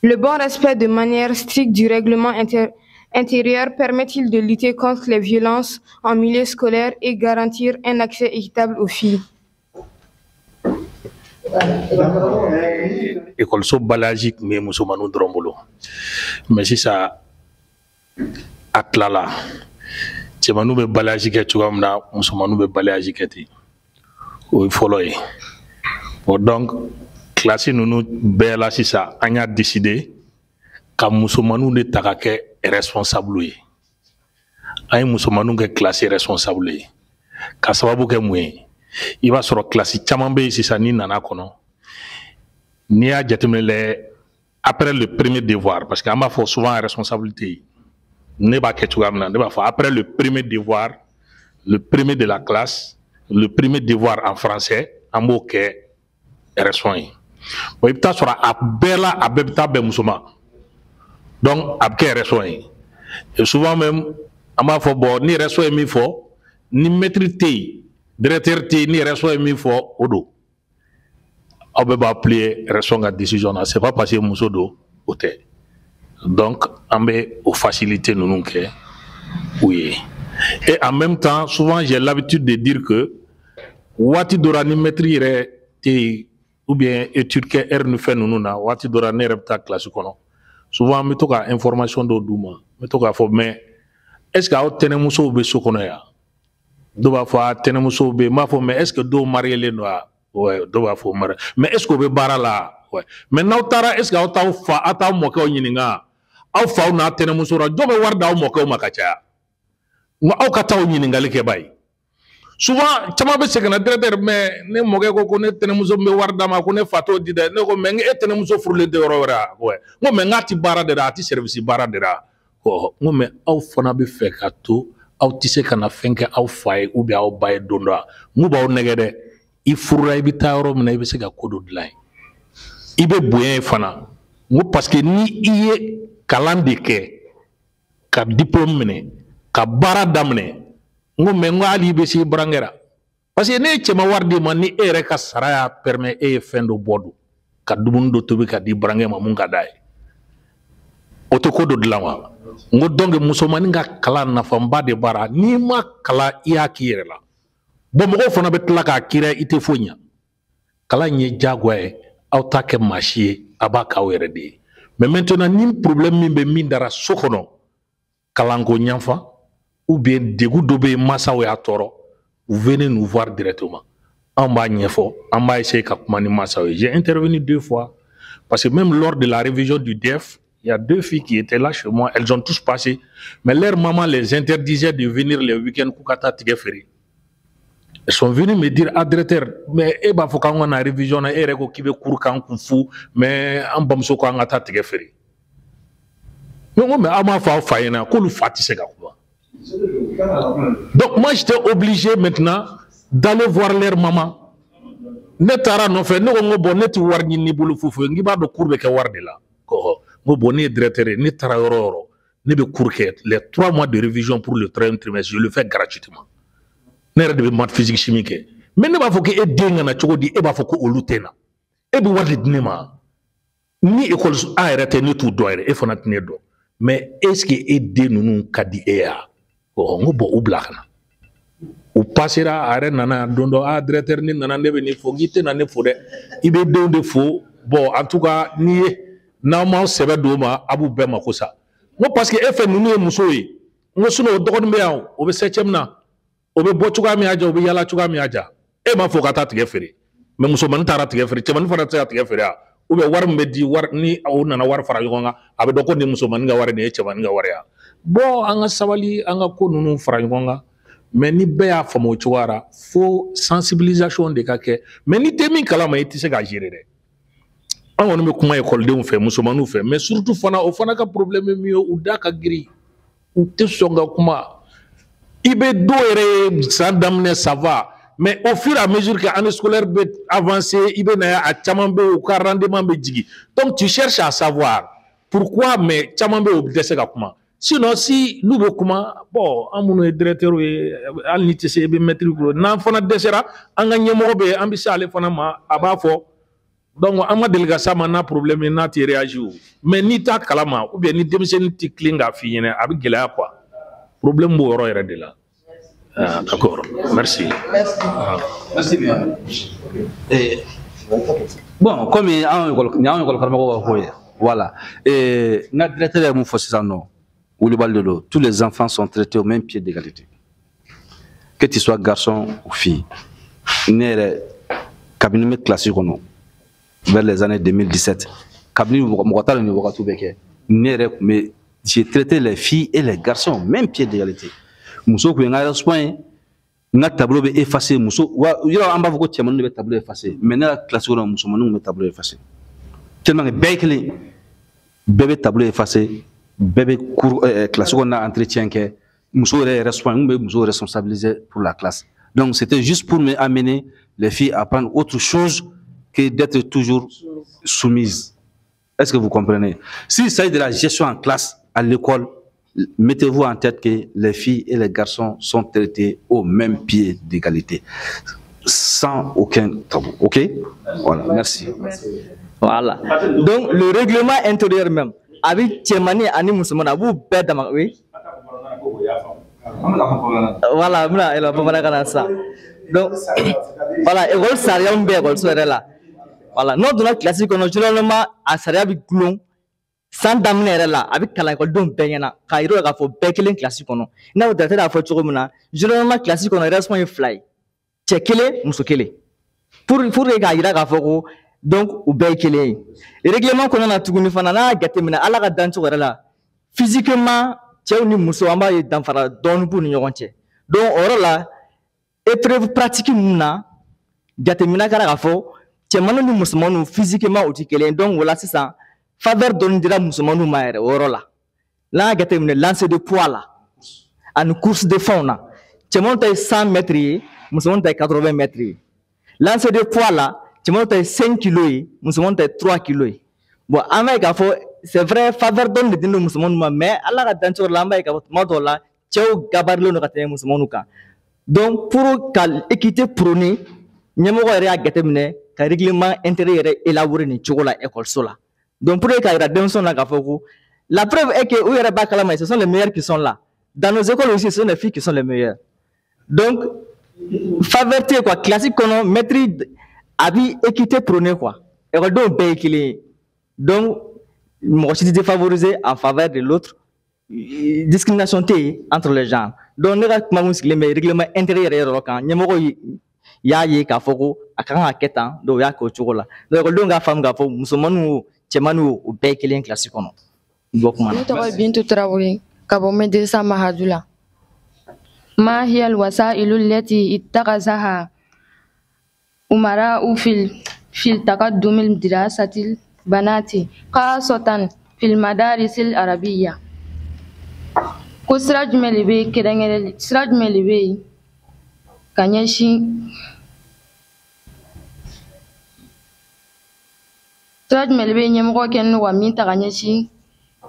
Le bon respect de manière stricte du règlement intérieur permet-il de lutter contre les violences en milieu scolaire et garantir un accès équitable aux filles? Ekɔliso balayage tun bɛ musomaninw dɔrɔn bolo, mais sisan a tilala, cɛmaninw bɛ balayage kɛ cogoya min na, musomaninw bɛ balayage kɛ ten. O ye fɔlɔ ye. Bon, donc kilasi ninnu bɛɛ la sisan, an y'a décider ka musomaninw de ta ka kɛ responsable ye. An ye musomaninw kɛ kilasi responsable ye ka sababu kɛ mun ye? I b'a sɔrɔ kilasi caman bɛ yen sisan, n'i nana kɔnɔ, n'i y'a jateminɛ lɛ, après le premier devoir, parce que an b'a fɔ souvent responsabilité, ne b'a kɛ cogoya min na, ne b'a fɔ après le premier devoir, le premier de la classe, le premier devoir en français, an b'o kɛ respon ye. Bon, i bɛ taa sɔrɔ a bɛɛ la, a bɛɛ bɛ taa bɛn muso ma, donc a bɛ kɛ respon ye. Et souvent même, an b'a fɔ, bon, ni respon ye min fɔ, ni maître tɛ yen, directeur tɛ yen, ni respon ye min fɔ, o don. Aw bɛɛ b'a plier respon ka décision na. C'est pas parce que muso don, o tɛ. Donc an bɛ o facilité ninnu kɛ u ye. Et en même temps, souvent j'ai l'habitude de dire que waati dɔ la, ni maître yɛrɛ tɛ yen ou bien étude kɛ heure ni fɛn ninnu na, waati dɔ la, ne yɛrɛ bɛ taa classe kɔnɔ, souvent an bɛ to ka information dɔw d'u ma. N bɛ to k'a fɔ, mais est ce que aw tɛnɛmusow bɛ so kɔnɔ yan? Dɔw b'a fɔ a tɛnɛmusow bɛ yen. N b'a fɔ, mais est ce que dɔw mariélen don wa? Ouais, dɔw b'a fɔ mari. Mais est ce que o bɛ baara la? Ouais. Mais n'aw taara, est ce que aw t'aw fa, aw t'aw mɔkɛw ɲininka? Aw faw n'a tɛnɛmuso la, jɔn bɛ wari d'aw mɔkɛw ma ka caya? Nka aw ka taa o ɲininkali kɛ ba ye. Souvent caman bɛ segin na, directeur, mais ne mɔkɛ ko ko ne tɛnɛmuso bɛ wari d'a ma, ko ne fa t'o di dɛ. Ne ko, mais e tɛnɛmuso furulen tɛ yɔrɔ wɛrɛ wa? Ouais. N ko, mais n k'a ti baara de la, a ti service baara de la. Ɔ, n ko, mais aw fana bɛ fɛ ka to aw tɛ se ka na fɛn kɛ aw fa ye ou bien aw ba ye don dɔ wa? N k'u b'aw nɛgɛ dɛ. I furula, i bɛ taa yɔrɔ min na, i bɛ se ka ko dɔ dilan yen, i bɛ bonya yen fana. N ko parce que ni i ye kalan de kɛ ka diplôme minɛ ka baara daminɛ, n ko mais n ko hali i bɛ se i burankɛ la, parce que ne ye cɛman wari d'i ma, ni e yɛrɛ ka sara y'a permet, e ye fɛn dɔ bɔ don ka dumuni dɔ tobi ka di burankɛ ma mun ka d'a ye, o tɛ ko dɔ dilan wa? N ko donc musomanin ka kalan nafaba de b'a la. N'i ma kalan, i y'a k'i yɛrɛ la. Bon, mɔgɔw fana bɛ tila k'a kira i tɛ foyi ɲɛ. Kalan in ye diyagoya ye, aw t'a kɛ maa si ye, a b'a k'aw yɛrɛ de ye. Mais maintenant, ni problème min bɛ min dara so kɔnɔ, kalanko ɲɛfan ou bien degun dɔ bɛ yen, mansaw y'a tɔɔrɔ, venez nous voir directement. An b'a ɲɛfɔ, an b'a essayer ka kuma ni mansaw ye. J'ai intervenu 2 fois, parce que même lors de la révision du DEF, il y a 2 filles qui étaient là chez moi, elles ont tous passé, mais leur maman les interdisait de venir les week-ends k'u ka taa tigɛ feere. Elles sont venues me dire, ah directeur, mais e b'a fɔ k'an ka na révision na, e yɛrɛ ko k'i bɛ cours k'an kun fu, mais an bamuso ko an ka taa tigɛ feere. Mais n ko, mais aw m'a fɔ aw fa ɲɛna k'olu fa tɛ se ka kuma. Donc moi, j'étais obligé maintenant d'aller voir leur maman. Ne taara nɔfɛ, ne ko n ko bon, ne tɛ wari ɲini n'i bolo foyi foyi, n k'i b'a dɔn cours bɛ kɛ wari de la. Ɔhɔ, n ko bon, ne ye directeur ye, ne taara yɔrɔ o yɔrɔ, ne bɛ cours kɛ les 3 mois de révision pour le 3e trimestre, je le fais gratuitement. Ne yɛrɛ de bɛ maths physique chimie kɛ. Mais ne b'a fɔ k'e den ka na cogo di, e b'a fɔ ko olu tɛ na. E bɛ wari de di ne ma. Ni école A yɛrɛ tɛ, ne t'u dɔn yɛrɛ, e fana tɛ ne dɔn. Mais est ce que e den ninnu ka di e ye wa? Ɔ, n ko bon, u bila ka na. U passera, a yɛrɛ nana don dɔ, ah directeur, ne nana, ne bɛ nin fo, n k'i tɛ na ne fo dɛ. I bɛ denw de fo. Bon, en tout cas, n'i ye n'aw m'aw sɛbɛ d'o ma, a b'u bɛɛ mako sa. N ko parce que e fɛ ninnu ye musow ye. N ko sinon o dɔgɔnin bɛ yan, o bɛ 7e na. O bɛ bɔ cogoya min y'a diya, o bɛ yala cogoya min y'a diya. E m'a fɔ ka taa tigɛ feere. Mais musomanin taara tigɛ feere, cɛmanin fana tɛ se ka tigɛ feere wa? Ou bien wari min bɛ di, wari ni o nana wari fara ɲɔgɔn kan, a bɛ dɔn ko nin musomanin ka wari, nin ye cɛmanin ka wari ye. Bon, an ka sabali, an ka ko ninnu fara ɲɔgɔn kan. Mais ni bɛɛ y'a faamu o cogoya la, fo sensibilisation de ka kɛ. Mais n'i tɛ min kalama, i tɛ se k'a gérer dɛ. An kɔni bɛ kuma ekɔlidenw fɛ, musomaninw fɛ, mais surtout fana o fana ka problème ye min ye, u da ka girin, u tɛ sɔn ka kuma. I bɛ dɔw yɛrɛ ye san daminɛ, ça va, mais au fur et à mesure que année scolaire bɛ avancer, i bɛ na ye a caman bɛ yen, u ka rendement bɛ jigin. Donc tu cherches à savoir pourquoi, mais caman bɛ yen, u bɛ dɛsɛ ka kuma. Sinon si n'u bɛ kuma, bon, an minnu ye directeur ye, hali n'i tɛ se, i bɛ maître bolo. N'an fana dɛsɛra, an ka ɲɛmɔgɔ bɛ yen, an bɛ se ale fana ma, a b'a fɔ. Donc an ma deli ka s'a ma n'a problème ye, n'a tɛ réagir o. Mais n'i t'a kalama, ou bien ni denmisɛnnin tɛ tilen k'a f'i ɲɛna, a bɛ gɛlɛya quoi. Problème b'o yɔrɔ yɛrɛ de la. Ah, d'accord, merci. Merci. Ah. Merci bien. Eh, bon, comme an école karamɔgɔ b'a fɔ ye, voilà. Eh, n ka directeur ye mun fɔ sisan nɔ, Wulibali de don. Tous les enfants sont traités au même pied d'égalité. Que tu sois garçon ou fille. Ne yɛrɛ, kabini n bɛ classe kɔnɔ, vers les années 2017, kabini mɔgɔ t'a dɔn nin wagatiw bɛ kɛ, ne yɛrɛ tun bɛ, j'ai traité les filles et les garçons au même pied d'égalité. Muso kun ye n ka respect ye, n ka tableau bɛ effacer muso wa yɔrɔ an b'a fɔ ko cɛmanninw de bɛ tableau effacer, mais ne ka classe kɔnɔ musomaninw bɛ tableau effacer. Tellement que bɛɛ ye kelen, bɛɛ bɛ tableau effacer, bɛɛ bɛ cours classe kɔnɔna entretien kɛ, muso yɛrɛ ye respect, n kun bɛ muso responsabiliser pour la classe. Donc c'était juste pour me amener les filles à prendre autre chose que d'être toujours soumise. Est-ce que vous comprenez? S'il s'agit de la gestion en classe, à l'école, mettez-vous en tête que les filles et les garçons sont traités au même pied d'égalité, sans aucun tabou. Ok? Voilà, merci. Voilà. Donc, le règlement intérieur même, avec cɛmannin ani musomannin, a b'u bɛɛ dama, oui. Voilà, n bɛna yɛlɛma bamanankan na sisan. Donc, voilà, école sariya min bɛ école yɛrɛ la. Voilà, n'o donna classe kɔnɔ, généralement a sariya bɛ gulon san daminɛ yɛrɛ la, a bɛ kalan ekɔlidenw bɛɛ ɲɛna k'a yira u la k'a fɔ bɛɛ kelen classe kɔnɔ. I n'a fɔ directeur y'a fɔ cogo min na, généralement classe kɔnɔ respect ye fila ye, cɛ kelen, muso kelen. Pour que k'a yira k'a fɔ ko donc u bɛɛ ye kelen ye. Règlement kɔnɔna na tuguni fana, n'a y'a jateminɛ Ala ka dancogo yɛrɛ la, physiquement cɛw ni musow an b'a ye danfara dɔɔni b'u ni ɲɔgɔn cɛ. Donc o yɔrɔ la, épreuve pratique ninnu na, jateminɛ kɛra k'a fɔ cɛmanninw ni musomanninw physiquement u tɛ kelen ye. Donc o la sisan faveur dɔɔni dira musomanninw ma yɛrɛ o yɔrɔ la. N'an y'a jateminɛ lancer de poids la ani course de fond na, cɛmanw ta ye 100 mètres ye, musomanw ta ye 80 mètres ye. Lancer de poids la, cɛmanw ta ye 5 kilos ye, musomanw ta ye 3 kilos ye. Bon, an b'a ye k'a fɔ c'est vrai faveur dɔɔni de dilen don musomanninw ma, mais Ala ka dancogo la an b'a ye k'a fɔ tuma dɔw la cɛw gabarilen don ka tɛmɛ musomanninw kan. Donc pour ka équité prôner, ɲɛmɔgɔ yɛrɛ y'a jateminɛ ka règlement intérieur yɛrɛ élaborer nin cogo la école la. Donc pour k'a yira denmisɛnw na k'a fɔ ko la preuve est que u yɛrɛ b'a kalama, ce sont les meilleurs qui sont là. Dans nos écoles aussi, ce sont les filles qui sont les meilleures. Donc faveur tɛ quoi, classe kɔnɔ maître a bi équité prôner quoi. Ekɔlidenw bɛɛ ye kelen ye. Donc mɔgɔ si tɛ défavoriser en faveur de l'autre. Discrimination tɛ yen entre les genres. Donc ne ka kuma mun sigilen bɛ règlement intérieur yɛrɛ yɔrɔ kan, ɲɛmɔgɔw y'a ye k'a fɔ ko a kan ka kɛ tan, donc u y'a kɛ o cogo la. Donc ekɔlidenw k'a faamu k'a fɔ musomanninw o cɛmanninw o, u bɛɛ ye kelen classe kɔnɔ. Bɔ kuma na. Ne tɔgɔ ye Bintu Tarawele ka bɔ Medresa Mahadu la. ما هي الوسائل التي اتخذها أمراء في التقدم الدراسة البنات خاصة في المدارس العربية؟ Ko sira jumɛn de bɛ yen kɛrɛnkɛrɛn, sira jumɛn de bɛ yen ka ɲɛsin, sira jumɛn de bɛ yen ɲɛmɔgɔ kɛlen don ka min ta ka ɲɛsin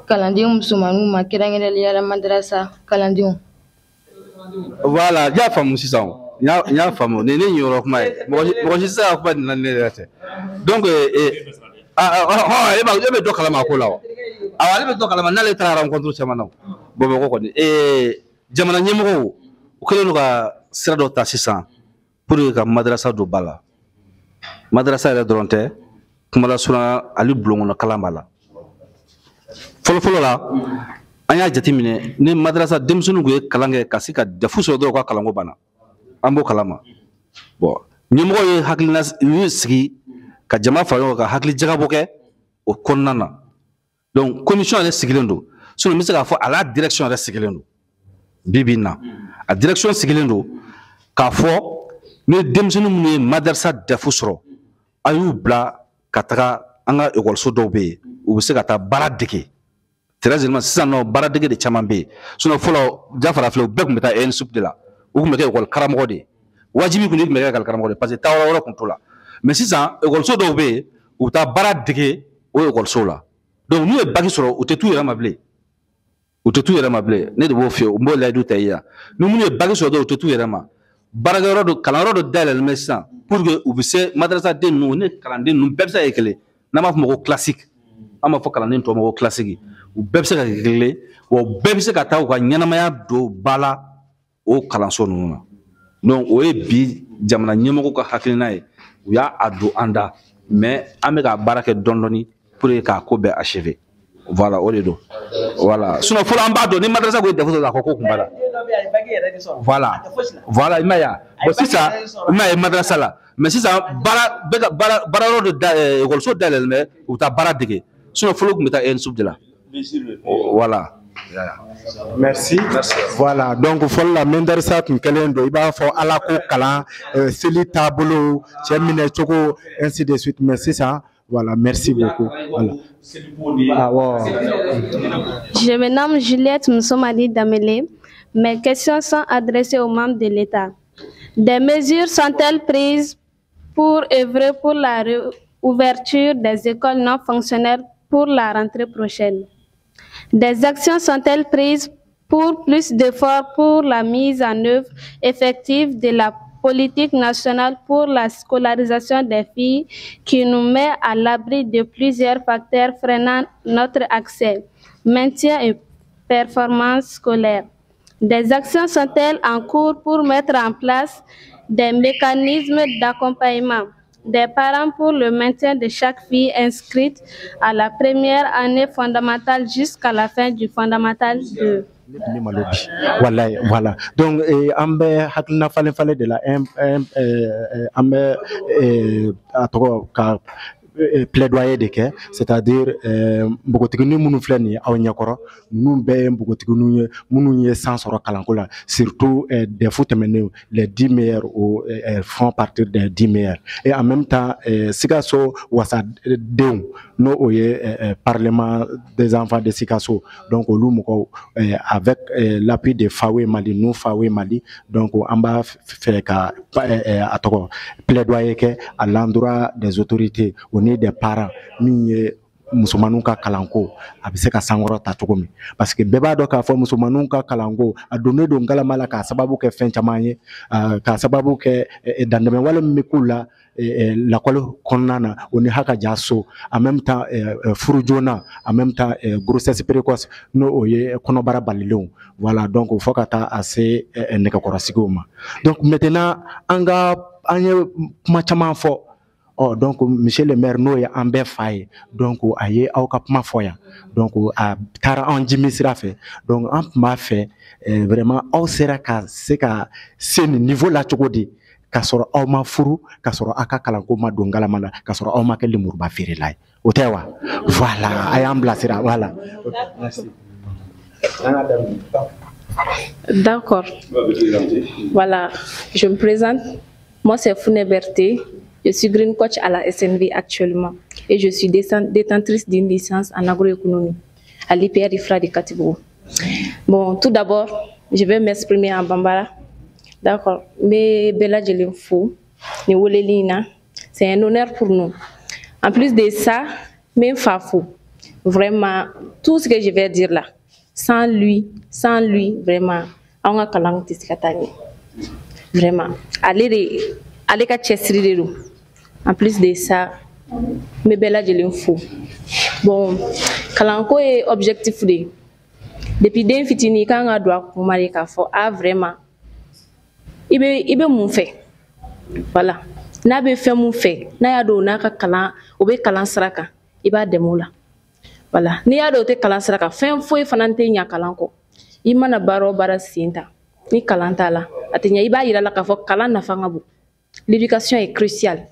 kalanden musomaninw ma, kɛrɛnkɛrɛnnenya la madarasa kalandenw? Voilà, n y'a faamu sisan, n y'a faamu, nin ne yɔrɔ kuma ye, mɔgɔ si tɛ se ka kuma nin na ni ne yɛrɛ tɛ. Donc e bɛ dɔ kalama a ko la wa? Awɔ, ale bɛ dɔ kalama n'ale taara rencontre caman na o Bamakɔ kɔni. Jamana ɲɛmɔgɔw u kɛlen don ka sira dɔ ta sisan pour que ka madarasa don ba la. Madarasa yɛrɛ dɔrɔn tɛ, kuma lasurunya hali bulon kɔnɔ kalan b'a la. Fɔlɔ-fɔlɔ la, an y'a jateminɛ ni madarasa denmisɛnninw tun ye kalan kɛ ka se ka DEF sɔrɔ dɔrɔn u ka kalanko banna, an b'o kalama. Bon, ɲɛmɔgɔw ye hakilina u y'u sigi ka jama fara ɲɔgɔn kan ka hakili jagabɔ kɛ o kɔnɔna na. Donc commission yɛrɛ sigilen don, sinon n bɛ se k'a fɔ a la direction yɛrɛ sigilen don bi bi in na. A direction sigilen don k'a fɔ ni denmisɛnnin minnu ye madarasa DEF sɔrɔ, a y'u bila ka taga an ka ekɔliso dɔw bɛ yen, u bɛ se ka taa baara dege. Très généralement sisan nɔ, baara dege de caman bɛ yen. Sinon fɔlɔ, Jafara filɛ, u bɛɛ tun bɛ taa ENSUP de la, u tun bɛ kɛ ekɔli karamɔgɔ de ye. Wajibi kun, i tun bɛ kɛ ekɔli karamɔgɔ de ye parce que taayɔrɔ wɛrɛ tun t'o la. Mais sisan ekɔliso dɔw bɛ yen, u bɛ taa baara dege o ekɔliso la. Donc n'u ye bac sɔrɔ, u tɛ t'u yɛrɛ ma bilen, u tɛ t'u yɛrɛ ma bilen. Ne de b'o f'i ye, n b'o layidu ta i ye yan. Ni minnu ye bac sɔrɔ dɔrɔn, u tɛ t'u yɛrɛ ma. Baarakɛyɔrɔ dɔ, kalanyɔrɔ dɔ dayɛlɛlen bɛ sisan pour que u bɛ se madrasa den ninnu ni kalanden ninnu bɛɛ bɛ se ka kɛ kelen. N'an b'a fɔ o ma ko classique, an b'a fɔ kalanden tɔw ma ko classique, u bɛɛ bɛ se ka kɛ kelen, wa u bɛɛ bɛ se ka taa u ka ɲɛnamaya don ba la o kalanso ninnu na. Donc o ye bi jamana ɲɛmɔgɔw ka hakilina ye, u y'a a don an da, mais an bɛ ka baara kɛ dɔɔni dɔɔni pour que k'a ko bɛɛ achever. Voilà, o de don. Voilà, sinon fɔlɔ an b'a dɔn ni madrasa ko ye DEF sɔrɔ, a ko ko kun b'a la. Voilà, i m'a ye wa? Bon, sisan i m'a ye madrasa la, mais sisan baara bɛ ka baara baara yɔrɔ dɔ da, ekɔliso dayɛlɛlen bɛ, u bɛ taa baara dege. Sinon fɔlɔ u tun bɛ taa ENSUP de la. Voilà. Merci. Voilà, donc fɔlɔ la, madrasa tun kɛlen don i b'a fɔ ala ko kalan, seli taabolo, cɛ minɛ cogo, ainsi de suite. Mais sisan, voilà, merci beaucoup. Voilà. Awɔ. Je me nomme Juliette Moussomadi Damele. Mes questions sont adressées aux membres de l'État. Des mesures sont-elles prises pour œuvrer pour la réouverture des écoles non fonctionnelles pour la rentrée prochaine? Des actions sont-elles prises pour plus d'efforts pour la mise en œuvre effective de la politique nationale pour la scolarisation des filles qui nous met à l'abri de plusieurs facteurs freinant notre accès, maintien et performance scolaire? Des actions sont-elles en cours pour mettre en place des mécanismes d'accompagnement des parents pour le maintien de chaque fille inscrite à la première année fondamentale jusqu'à la fin du fondamental 2? Ne malo bi, walayi. Voilà, donc an bɛ hakilina falen falen de la, an bɛ a tɔgɔ ka plaidoyer de kɛ, c'est-à-dire npogotiginin minnu filɛ nin ye aw ɲɛkɔrɔ, ninnu bɛɛ ye npogotigininw ye minnu ye san sɔrɔ kalanko la, surtout DEF tɛmɛnen, les 10 meilleurs o font partir des 10 meilleurs. Et en même temps Sikaso wasadenw, n'o o ye Parlement des enfants de Sikaso, donc olu mɔgɔw avec l'appui de FAWE Mali, nous FAWE Mali, donc an b'a fɛ ka a tɔgɔ plaidoyer kɛ à l'endroit des autorités o ni des parents, min ye musomaninw ka kalanko a bɛ se ka sankɔrɔ ta cogo min, parce que bɛɛ b'a dɔn k'a fɔ musomaninw ka kalanko a donnen don galama la k'a sababu kɛ fɛn caman ye, k'a sababu kɛ dantɛmɛwale min bɛ k'u la lakɔli kɔnɔna na, o ni haka ja so, en même temps furu joona, en même temps grossesse précoce, n'o o ye kɔnɔbara balilenw. Voilà, donc fo ka taa a se nɛgɛkɔrɔsigiw ma. Donc maintenant an ka an ye kuma caman fɔ. Ɔ donc monsieur le maire, n'o ye an bɛɛ fa ye, donc a ye aw ka kuma fɔ yan, donc a taara an jimi sira fɛ. Donc an tun b'a fɛ vraiment aw sera ka se ka se nin niveau la cogo di, k'a sɔrɔ aw ma furu, k'a sɔrɔ aw ka kalanko ma don galama la, k'a sɔrɔ aw ma kɛ lemuruba feerela ye, o tɛ wa? Voilà, a y'an bilasira. Voilà, merci. D'accord. Voilà, je me présente. Moi, c'est Founé Berté. Je suis Green Coach à la SNV actuellement et je suis détentrice d'une licence en agroéconomie à l'IPR IFRA de Katibougou. Bon, tout d'abord, je vais m'exprimer en bambara. D'accord. Mais bɛɛ lajɛlen fo, ni weleli in na, c'est un honneur pour nous. En plus de ça, n fa fo, vraiment, tout ce que je vais dire là, sans lui, vraiment, an ka kalan tɛ se ka taa ɲɛ. Vraiment, ale de, ale ka cɛsiri de don. En plus de ça, n bɛ bɛɛ lajɛlen fo. Bon, kalanko ye objectif de ye. Depuis den fitinin, i kan ka don a kuma de k'a fɔ ah vraiment i bɛ mun fɛ. Voilà, n'a bɛ fɛn mun fɛ, n'a y'a dɔn o n'a ka kalan o bɛ kalan sira kan, i b'a dɛmɛ o la. Voilà, n'i y'a dɔn o tɛ kalan sira kan, fɛn foyi fana tɛ ɲa kalan kɔ. I mana baara o baara sen ta, ni kalan t'a la, a tɛ ɲɛ. I b'a yira la k'a fɔ kalan nafa ka bon, l'éducation est cruciale.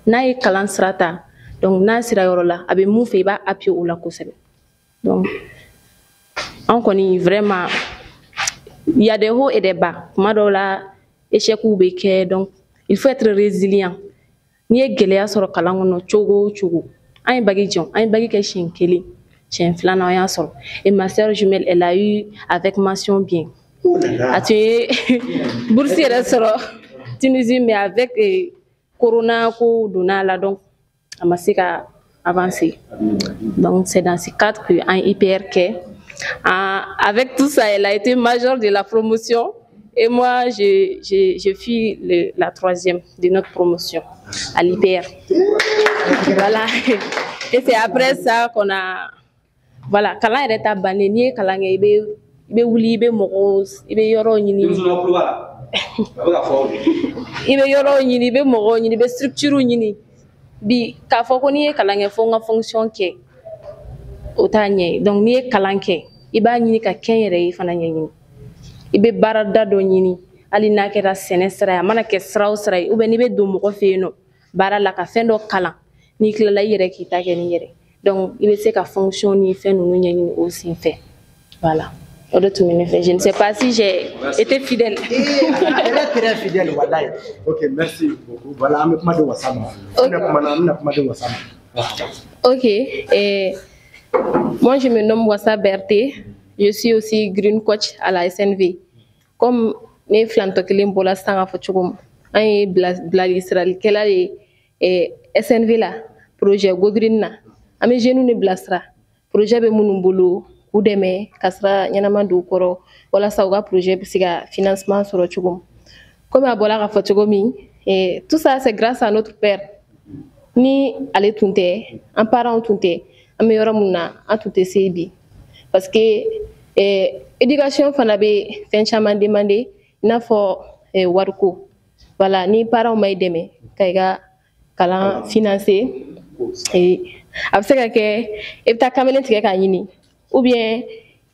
N'a ye kalan sira ta, donc n'a sera yɔrɔ la, a bɛ mun fɛ, i b'a appuyer o la kosɛbɛ. Donc an kɔni, vraiment, il y a des hauts et des bas. Kuma dɔw la, échec bɛ kɛ, donc il faut être résilient. N'i ye gɛlɛya sɔrɔ kalan kɔnɔ cogo o cogo An ye bac jɔ, an ye bac kɛ siɲɛ kelen, siɲɛ filanan an y'a sɔrɔ. Et ma sœur jumelle, elle a eu avec mention bien. A tun ye bourse yɛrɛ sɔrɔ Tunisie, mais avec corona ko donna a la, donc a ma se ka avancer. Donc c'est dans ce cadre que an ye IPR kɛ. Ah, avec tout ça, elle a été major de la promotion et moi, je fus la troisième de notre promotion à l'IPR. Voilà. Et c'est après ça qu'on a... Voilà, kalan yɛrɛ ta bannen, n'i ye kalan kɛ, i bɛ wuli, i bɛ mɔgɔw, i bɛ yɔrɔw ɲini. Denmisɛnninw tulo b'a la, a bɛ ka fɔ aw de. I bɛ yɔrɔw ɲini, i bɛ mɔgɔw ɲini, i bɛ structure ɲini. Bi k'a fɔ ko n'i ye kalan kɛ fo n ka fonction kɛ, o t'a ɲɛ ye. Donc n'i ye kalan kɛ, i b'a ɲini ka kɛ n yɛrɛ ye fana ɲɛɲini. I bɛ baarada dɔ ɲini, hali n'a kɛra sɛnɛ sira ye, a mana kɛ sira o sira ye, ou bien n'i bɛ don mɔgɔ fɛ yen nɔ baara la ka fɛn dɔ kalan, n'i tilala i yɛrɛ k'i ta kɛ n'i yɛrɛ. Donc i bɛ se ka fonction ni fɛn ninnu ɲɛɲini o sen fɛ. Voilà, o de tun bɛ ne fɛ. Je ne sais pas si j'ai été fidèle. Elle est très fidèle, wallahi. Ok, merci beaucoup. Voilà, an bɛ kuma di Wasa ma. An bɛna kuma na, an bɛna kuma di Wasa ma. Ok, et moi je me nomme Wassa Berthé, je suis aussi Green Coach à la SNV. Comme ne filantɔ kelen bɔra sisan k'a fɔ cogo min, an ye bilasiralikɛla de ye SNV la, projet Go Green na. An bɛ jeunes de bilasira, projet bɛ minnu bolo, k'u dɛmɛ ka sira ɲɛnama don u kɔrɔ walasa u ka projet bɛ se ka financement sɔrɔ cogo min. Komi a bɔra k'a fɔ cogo min, tout ça c'est grâce à notre père. Ni ale tun tɛ, an parents tun tɛ, an bɛ yɔrɔ min na, an tun tɛ se bi, parce que éducation fana bɛ fɛn caman demander, i n'a fɔ wariko. Voilà, ni parents ma i dɛmɛ ka i ka kalan financer, a bɛ se ka kɛ i bɛ taa kamalen tigɛ k'a ɲini, ou bien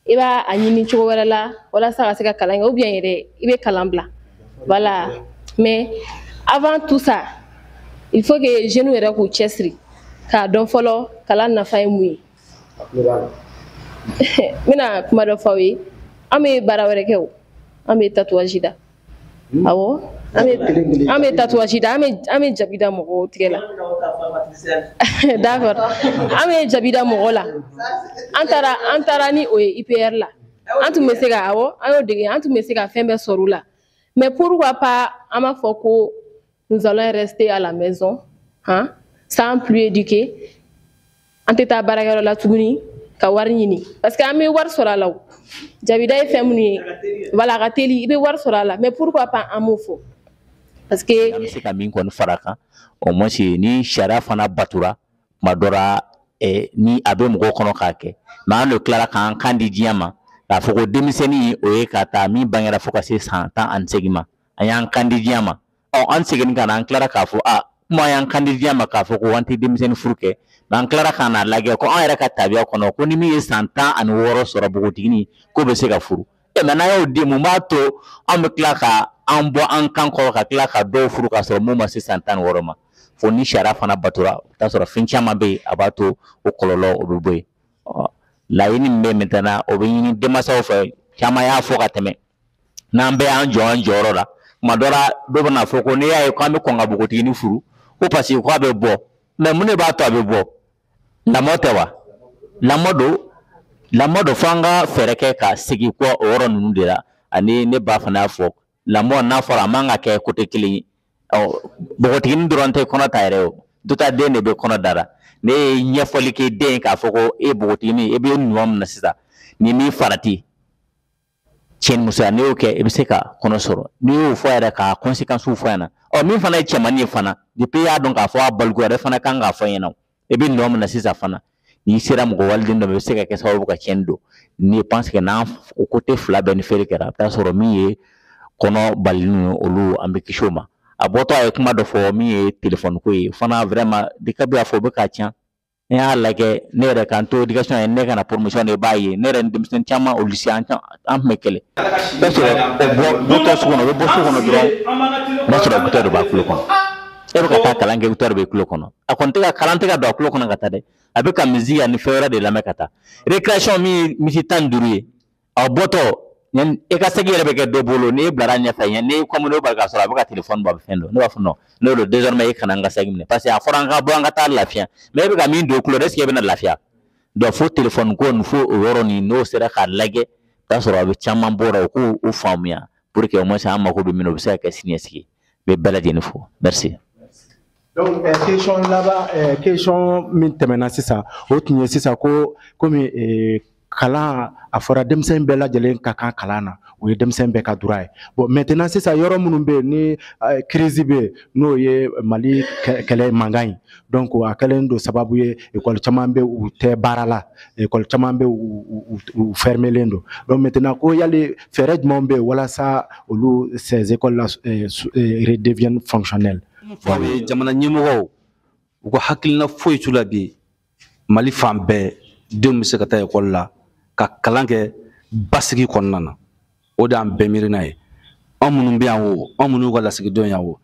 i b'a a ɲini cogo wɛrɛ la walasa ka se ka kalan kɛ, ou bien yɛrɛ i bɛ kalan bila. Voilà, mais avant tout ça, il faut que jeunes yɛrɛ k'u cɛsiri k'a dɔn fɔlɔ kalan nafa ye mun ye. N bɛna kuma dɔ f'aw ye. An bɛ baara wɛrɛ kɛ o, an bɛ tatouage da. Awɔ, an bɛ tatouage da, an bɛ jabi da mɔgɔw tigɛ la. D'accord, an bɛ jabi da mɔgɔ la. An taara ni o ye IPR la. An tun bɛ se ka, awɔ, an y'o dege, an tun bɛ se ka fɛn bɛɛ sɔrɔ o la. Mais pourquoi pas an b'a fɔ ko nous allons rester à la maison, hein, sans plus éduquer, an tɛ taa baarakɛyɔrɔ la tuguni ka wari ɲini, parce que an bɛ wari sɔrɔ a la. O jabida ye fɛn minnu ye, voilà, a ka teli, i bɛ wari sɔrɔ a la. Mais pourquoi pas an m'o fɔ, parce que An bɛ se ka min kɔni fara a kan, au moins ni sariya fana batura tuma dɔ la, ni a bɛ mɔgɔw kɔnɔ k'a kɛ, mais an de tilara k'an kan di diɲɛ ma k'a fɔ ko denmisɛnnin, o ye ka taa min bangera fo ka se san 18 ma. An y'an kan di diɲɛ ma. Ɔ, an seginni ka na, an tilara k'a fɔ a kuma, y'an kan di diɲɛ ma k'a fɔ ko an tɛ denmisɛnnin furu kɛ, mais an tilara ka na lajɛ ko an yɛrɛ ka tabiya kɔnɔ ko ni min ye san 16 sɔrɔ, npogotiginin, k'o bɛ se ka furu. E mɛ, n'an y'o di, mun b'a to an bɛ tila ka an bɔ an kan kɔrɔ ka tila ka dɔw furu k'a sɔrɔ mun ma se san 16 ma? Fo ni sariya fana batora, o bɛ taa sɔrɔ fɛn caman bɛ yen a b'a to o kɔlɔlɔ o bɛ bɔ yen. Ɔ, laɲini min bɛ maintenant, o bɛ ɲini denmansaw fɛ. Caman y'a fɔ ka tɛmɛ, n'an bɛɛ y'an jɔ an jɔyɔrɔ la. Tuma dɔ la, dɔw bɛna fɔ ko n'i y'a ye k'an bɛ kɔn ka npogotiginin furu, ko parce que k'a bɛ bɔ. Mais mun de b'a to a bɛ bɔ? Lamɔ tɛ wa? Lamɔ don, lamɔ don. Fo an ka fɛɛrɛ kɛ ka segin kɔ o yɔrɔ ninnu de la. Ani ne ba fana y'a fɔ, lamɔ n'a fɔra, a man ka kɛ côté kelen ye. Ɔ, npogotiginin dɔrɔn tɛ kɔnɔ ta yɛrɛ, o dɔ ta den de bɛ kɔnɔ da la. Ne ye ɲɛfɔli kɛ den ye k'a fɔ ko e npogotiginin, e bɛ ɲuman min na sisan, ni min farati cɛ ni musoya, n'i y'o kɛ, i bɛ se ka kɔnɔ sɔrɔ. N'i y'o fɔ yɛrɛ, k'a conséquences fɔ ɲɛna. Ɔ, min fana ye cɛmannin ye fana, depuis i y'a dɔn k'a fɔ a balikuya yɛrɛ fana kan k'a fɔ ɲɛna, i bɛ nɔ min na sisan fana, n'i sera mɔgɔ waliden dɔ ma, i bɛ se ka kɛ sababu ka tiɲɛni don. Ni pense que n'an o côté fila bɛɛ ni feere kɛra, a bɛ taa sɔrɔ min ye kɔnɔ balinin ye, olu an bɛ kisi o ma. A bɔtɔ, a ye kuma dɔ fɔ min ye téléphone ko ye fana. Vraiment, DCAP y'a fɔ, o bɛ ka tiɲɛ. Ne y'a lajɛ, ne yɛrɛ k'an to éducation ye, ne ka na promotion de, i b'a ye ne yɛrɛ ni denmisɛnnin caman au lycée, an tun bɛ kɛlɛ. I b'a sɔrɔ o bɔ bɔtɔ so kɔnɔ, o bɛ bɔ so kɔnɔ dɔrɔn, i b'a sɔrɔ écouteur de b'a tulo kɔnɔ. E bɛ ka taa kalan kɛ, écouteur bɛ tulo kɔnɔ. A kɔni tɛ ka kalan tɛ ka don a tulo kɔnɔ ka taa dɛ, a bɛ ka musique ani fɛn wɛrɛ de lamɛn ka taa. Récréation min ye miniti 15 ye, a bɔtɔ E ka segi yɛrɛ bɛ kɛ dɔ bolo, n'e bilara ɲɛfɛ ɲɛ, n'e comme n'o b'a ka sɔrɔ a bɛ ka téléphone bɔ a bɛ fɛn dɔ. Ne b'a fɔ non, n'o don désormais e kana n ka segi minɛ parce que a fɔra an ka bɔ an ka taa lafiya, mais e bɛ ka min don kulo est-ce que e bɛna lafiya? Donc fo téléphone ko nin fo o yɔrɔ nin n'o sera k'a lajɛ, t'a sɔrɔ a bɛ caman bɔ o la, u k'o o faamuya pour que au moins an mako bɛ min na o bɛ se ka kɛ siniɲɛsigi. N bɛ bɛɛ lajɛlen fo, merci. Donc question laban, question min tɛmɛna sisan, o tun ye sisan ko komi kalan a fɔra denmisɛn bɛɛ lajɛlen ka kan kalan na, o ye denmisɛn bɛɛ ka droit ye. Bon maintenant sisan yɔrɔ minnu bɛ yen ni crise bɛ yen, n'o ye Mali kɛlɛ mankan ye, donc a kɛlen don sababu ye école caman bɛ u tɛ baara la, école caman bɛ u fermelen don. Donc maintenant ko yali fɛɛrɛ jumɛn bɛ yen walasa olu ces écoles là redeviennent fonctionnelles? Jamana ɲɛmɔgɔw u ka hakilina foyi t'u la bi. Mali fan bɛɛ denw bɛ se ka taa ekɔli la ka kalan kɛ basigi kɔnɔna na, o de y'an bɛɛ miirina ye. Anw minnu bɛ yan o, anw minnu y'u ka lasigidenw yan o,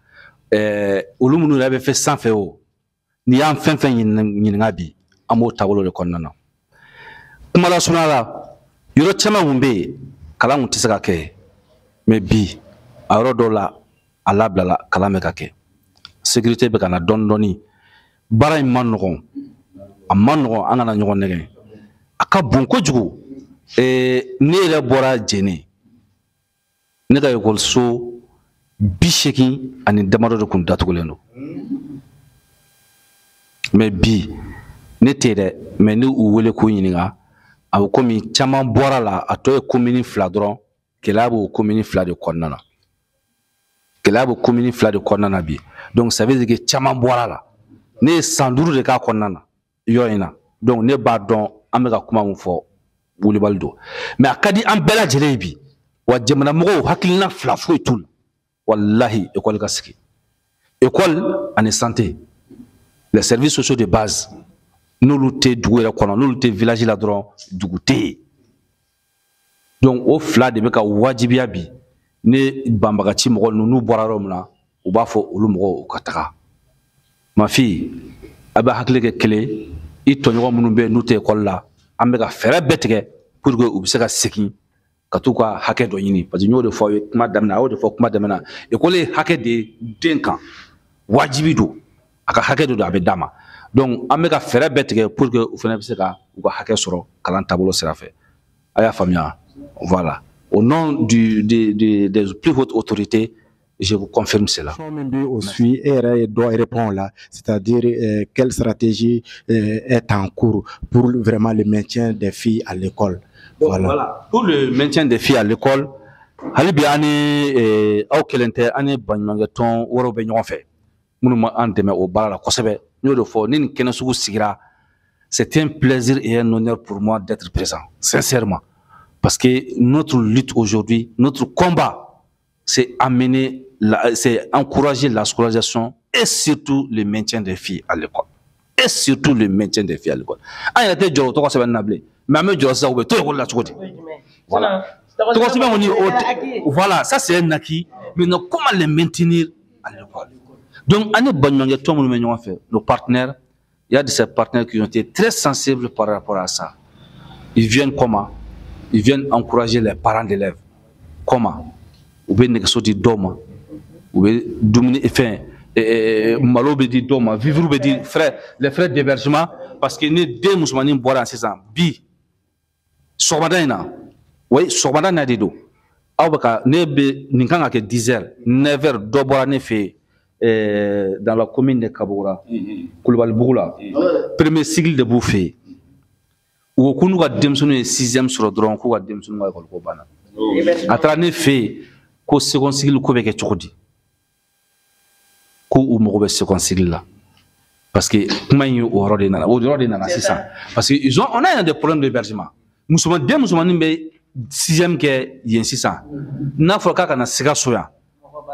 olu minnu yɛrɛ bɛ fɛ sanfɛ o, n'i y'an fɛn fɛn ɲininka bi, an b'o taabolo de kɔnɔna na. Kuma lasurunya la, yɔrɔ caman kun bɛ yen kalan kun tɛ se ka kɛ, mais bi a yɔrɔ dɔw la a labilala, kalan bɛ ka kɛ. Sécurité bɛ ka na dɔɔni dɔɔni. Baara in man nɔgɔn, a man nɔgɔn, an kana ɲɔgɔn nɛgɛn, a ka bon kojugu. Ne yɛrɛ bɔra Jɛnɛ, ne ka ekɔliso 80 ani damadɔ de kun datugulen don, mais bi ne tɛ dɛ, mais ni u wele k'u ɲininka, a bɛ komi caman bɔra la, a tɔ ye commune 2 dɔrɔn. Gɛlɛya b'o commune 2 de kɔnɔna na, gɛlɛya bɛ commune 2 de kɔnɔna na bi. Donc ça veut dire que caman bɔra la. Ne ye san 5 de k'a kɔnɔna na yɔrɔ in na, donc ne b'a dɔn an bɛ ka kuma min fɔ wulibali don, mais a ka di an bɛɛ lajɛlen ye bi. Wa jamana mɔgɔw hakilina fila foyi t'u la, walahi école ka sigi, école ani santé, les services sociaux de base, n'olu tɛ dugu yɛrɛ kɔnɔ, n'olu tɛ village la dɔrɔn, dugu tɛ yen. Donc o fila de bɛ ka wajibiya bi. Ne banbagaci mɔgɔ ninnu n'u bɔra yɔrɔ min na, u b'a fɔ olu mɔgɔw u ka taga. Ma fille, a bɛ hakili kɛ kelen, i tɔɲɔgɔn minnu bɛ yen n'u tɛ école la, an bɛ ka fɛɛrɛ bɛɛ tigɛ pour que u bɛ se ka segin ka t'u ka hakɛ dɔ ɲini, parce que n y'o de fɔ aw ye kuma daminɛ, a y'o de fɔ kuma daminɛ, école ye hakɛ de ye den kan, wajibi don, a ka hakɛ de don, a bɛ d'a ma. Donc an bɛ ka fɛɛrɛ bɛɛ tigɛ pour que u fana bɛ se ka u ka hakɛ sɔrɔ kalan taabolo sira fɛ. A y'a faamuya? Voilà. Au nom des plus hautes autorités, je vous confirme cela. Aussi, et doit répondre là, c'est-à-dire quelle stratégie est en cours pour vraiment le maintien des filles à l'école. Voilà. Voilà. Pour le maintien des filles à l'école, hali bi an ni aw kelen tɛ, an ni baɲumankɛ tɔn wɛrɛw bɛ ɲɔgɔn fɛ minnu ma an dɛmɛ o baara la kosɛbɛ. N y'o de fɔ, ni nin kɛnɛ sugu sigira, c'est un plaisir et un honneur pour moi d'être présent, sincèrement. Parce que notre lutte aujourd'hui, notre combat, c'est amener, c'est encourager la scolarisation et surtout le maintien des filles à l'école. Et surtout le maintien des filles à l'école. An yɛrɛ tɛ jɔ o tɔgɔ sɛbɛn na bilen, mais an bɛ jɔ sisan u bɛ to école la cogo di? Voilà. Tɔgɔ sɛbɛn kɔni, voilà, ça c'est un acquis. Maintenant, comment les maintenir à l'école? Donc, an ni baɲumankɛ tɔn minnu bɛ ɲɔgɔn fɛ, nos partenaires, il y a de ces partenaires qui ont été très sensibles par rapport à ça. Ils viennent comment? Ils viennent encourager les parents d'élèves. Comment? U bɛ nɛgɛso di dɔw ma, u bɛ dumuni fɛn malo bɛ di dɔw ma, vivre bɛ di, frais, les frais d'hébergement, parce que ni den musomanin bɔra yan sisan bi sɔgɔmada in na, oui sɔgɔmada in na de don, aw bɛ ka ne bɛ nin kan ka kɛ 10 heures, 9 heures dɔ bɔra ne fɛ yen dans la commune de Kabora, Kulubalibugu la, premier cycle de b'u fɛ yen. U ko k'u n'u ka denmisɛnninw ye 6e sɔrɔ dɔrɔn k'u ka denmisɛnninw ka école ko banna. A taara ne fɛ yen ko second cycle ko bɛ kɛ cogo di, ko u mago bɛ second cycle la, parce que kuma in ye o yɔrɔ de nana, o yɔrɔ de nana sisan, parce que ils ont, on a des problèmes d'hébergement. Musoman den musomanin bɛ 6e kɛ yen sisan, n'a fɔra k'a ka na Sikaso yan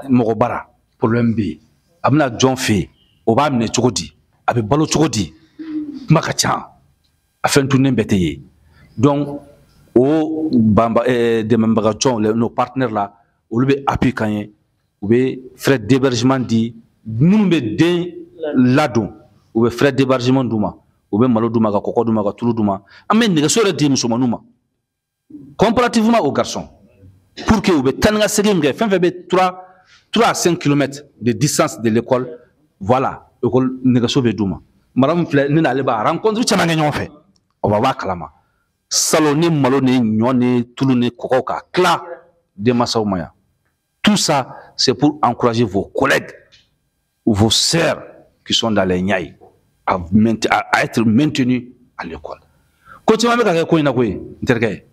mɔgɔ bara, problème bɛ yen, a bɛna jɔn fɛ yen, o b'a minɛ cogo di, a bɛ balo cogo di, kuma ka ca, a fɛn tunnen bɛɛ tɛ ye. Donc o banba dɛmɛbaga jɔnw, nos partenaires la, olu bɛ appui kan ye, u bɛ frais d'hébergement di minnu bɛ den ladon, u bɛ frais d'hébergement d'u ma, u bɛ malo d'u ma, ka kɔkɔ d'u ma, ka tulu d'u ma. An bɛ nɛgɛso yɛrɛ di musomaninw ma comparativement aux garçons. Pour que u bɛ taa ni ka segin min kɛ, fɛn fɛn bɛ 3 à 5 km de distance de l'école, voilà, école nɛgɛso bɛ d'u ma. Madame filɛ, ne n'ale b'a rencontre caman kɛ ɲɔgɔn fɛ, o b'a kalama. Salon ni malo ni ɲɔ ni tulu ni kɔgɔ ka tila denmansaw ma yan. Tout ça, c'est pour encourager vos collègues ou vos sœurs qui sont dans les Niayes à être maintenus à l'école. Ko caman bɛ ka kɛ ko in na koyi, n terikɛ.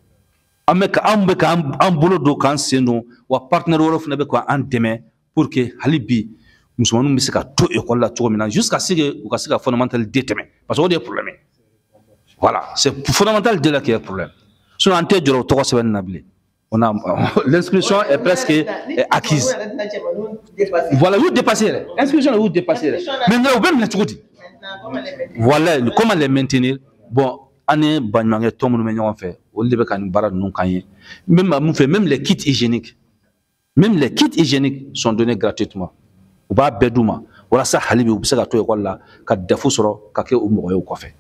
An bɛ ka an bɛ k'an bolo don k'an sen don, wa partenaire wɛrɛw fana bɛ k'an dɛmɛ pour que hali bi musomaninw bɛ se ka to école la cogo min na jusqu'à ce que u ka se ka fondamental D tɛmɛ, parce que o de ye problème ye. Voilà, c'est fondamental D là qui est problème. Sinon an tɛ jɔrɔ o tɔgɔ sɛbɛnni na bilen. On a l'inscription est presque acquise. Voilà, y'u dépassé yɛrɛ. Inscription y'u dépassé yɛrɛ. Maintenant u bɛ minɛ cogo di? Voilà, comment les maintenir? Bon, an ni baɲumankɛ tɔn minnu bɛ ɲɔgɔn fɛ, olu de bɛ ka nin baara ninnu k'an ye. Même mun fɛ, même les kits hygiéniques, même les kits hygiéniques sont donnés gratuitement. U b'a bɛɛ d'u ma walasa hali bi u bɛ se ka to école la ka DEF sɔrɔ ka kɛ u mɔgɔ ye o kɔfɛ.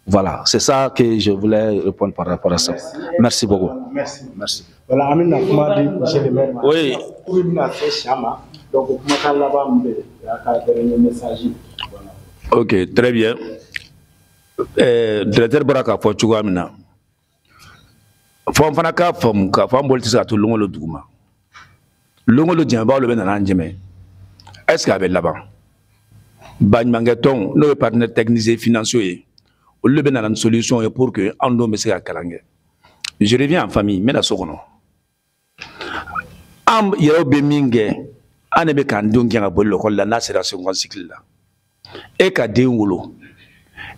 Voilà, c'est ça que je voulais répondre par rapport à ça. Merci beaucoup. Merci. Merci. Voilà, an bɛna kuma di monsieur le maire ma. Oui. K'u bɛna se siya ma. Donc kumakan laban min bɛ yen, a ka dernier message. Voilà. Ok, très bien. Directeur bɔra k'a fɔ cogoya min na, fo an fana k'a faamu k'a fɔ an bolo tɛ se ka to lon o lon dugu ma. Lon o lon dɛmɛbagaw de bɛ na n'an dɛmɛ. Est ce que a bɛ laban? Baɲumankɛ tɔnw n'o ye partenaires techniques et financiers ye, olu de bɛ na ni solution ye pour que anw denw bɛ se ka kalan kɛ. Je reviens en famille, n bɛna so kɔnɔ. An yɛrɛw bɛ min kɛ, an de bɛ k'an denw gɛn ka bɔ l'école la n'a sera second cycle la. E ka den wolo,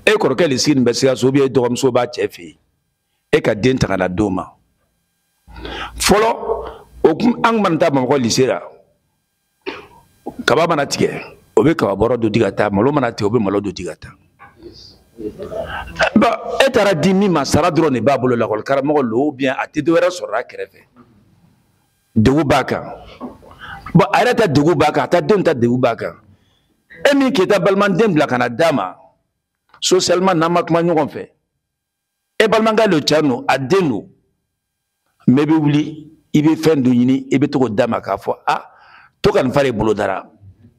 e kɔrɔkɛ de sigilen bɛ Sikaso ou bien e dɔgɔmuso b'a cɛ fɛ yen, e ka den ta ka na d'o ma. Fɔlɔ o kun, an kun mana taa Bamakɔ lycée la, kaba mana tigɛ, o bɛ kaba bɔrɔ dɔ di ka taa, malo mana tigɛ, o bɛ malo dɔ di ka taa. Bon, e taara di min ma, sara dɔrɔn de b'a bolo, lakɔli karamɔgɔ lo ou bien a tɛ dɔ wɛrɛ sɔrɔ a kɛrɛfɛ. Degun b'a kan. Bon, a yɛrɛ ta degun b'a kan, a ta denw ta degun b'a kan. E min k'i ta balimaden bila ka na d'a ma, socialement n'an ma kuma ɲɔgɔn fɛ, e balimakɛ lo cɛ no, a den no, mais i bɛ wuli, i bɛ fɛn dɔ ɲini, i bɛ to k'o d'a ma k'a fɔ a to ka nin fara i bolo dara,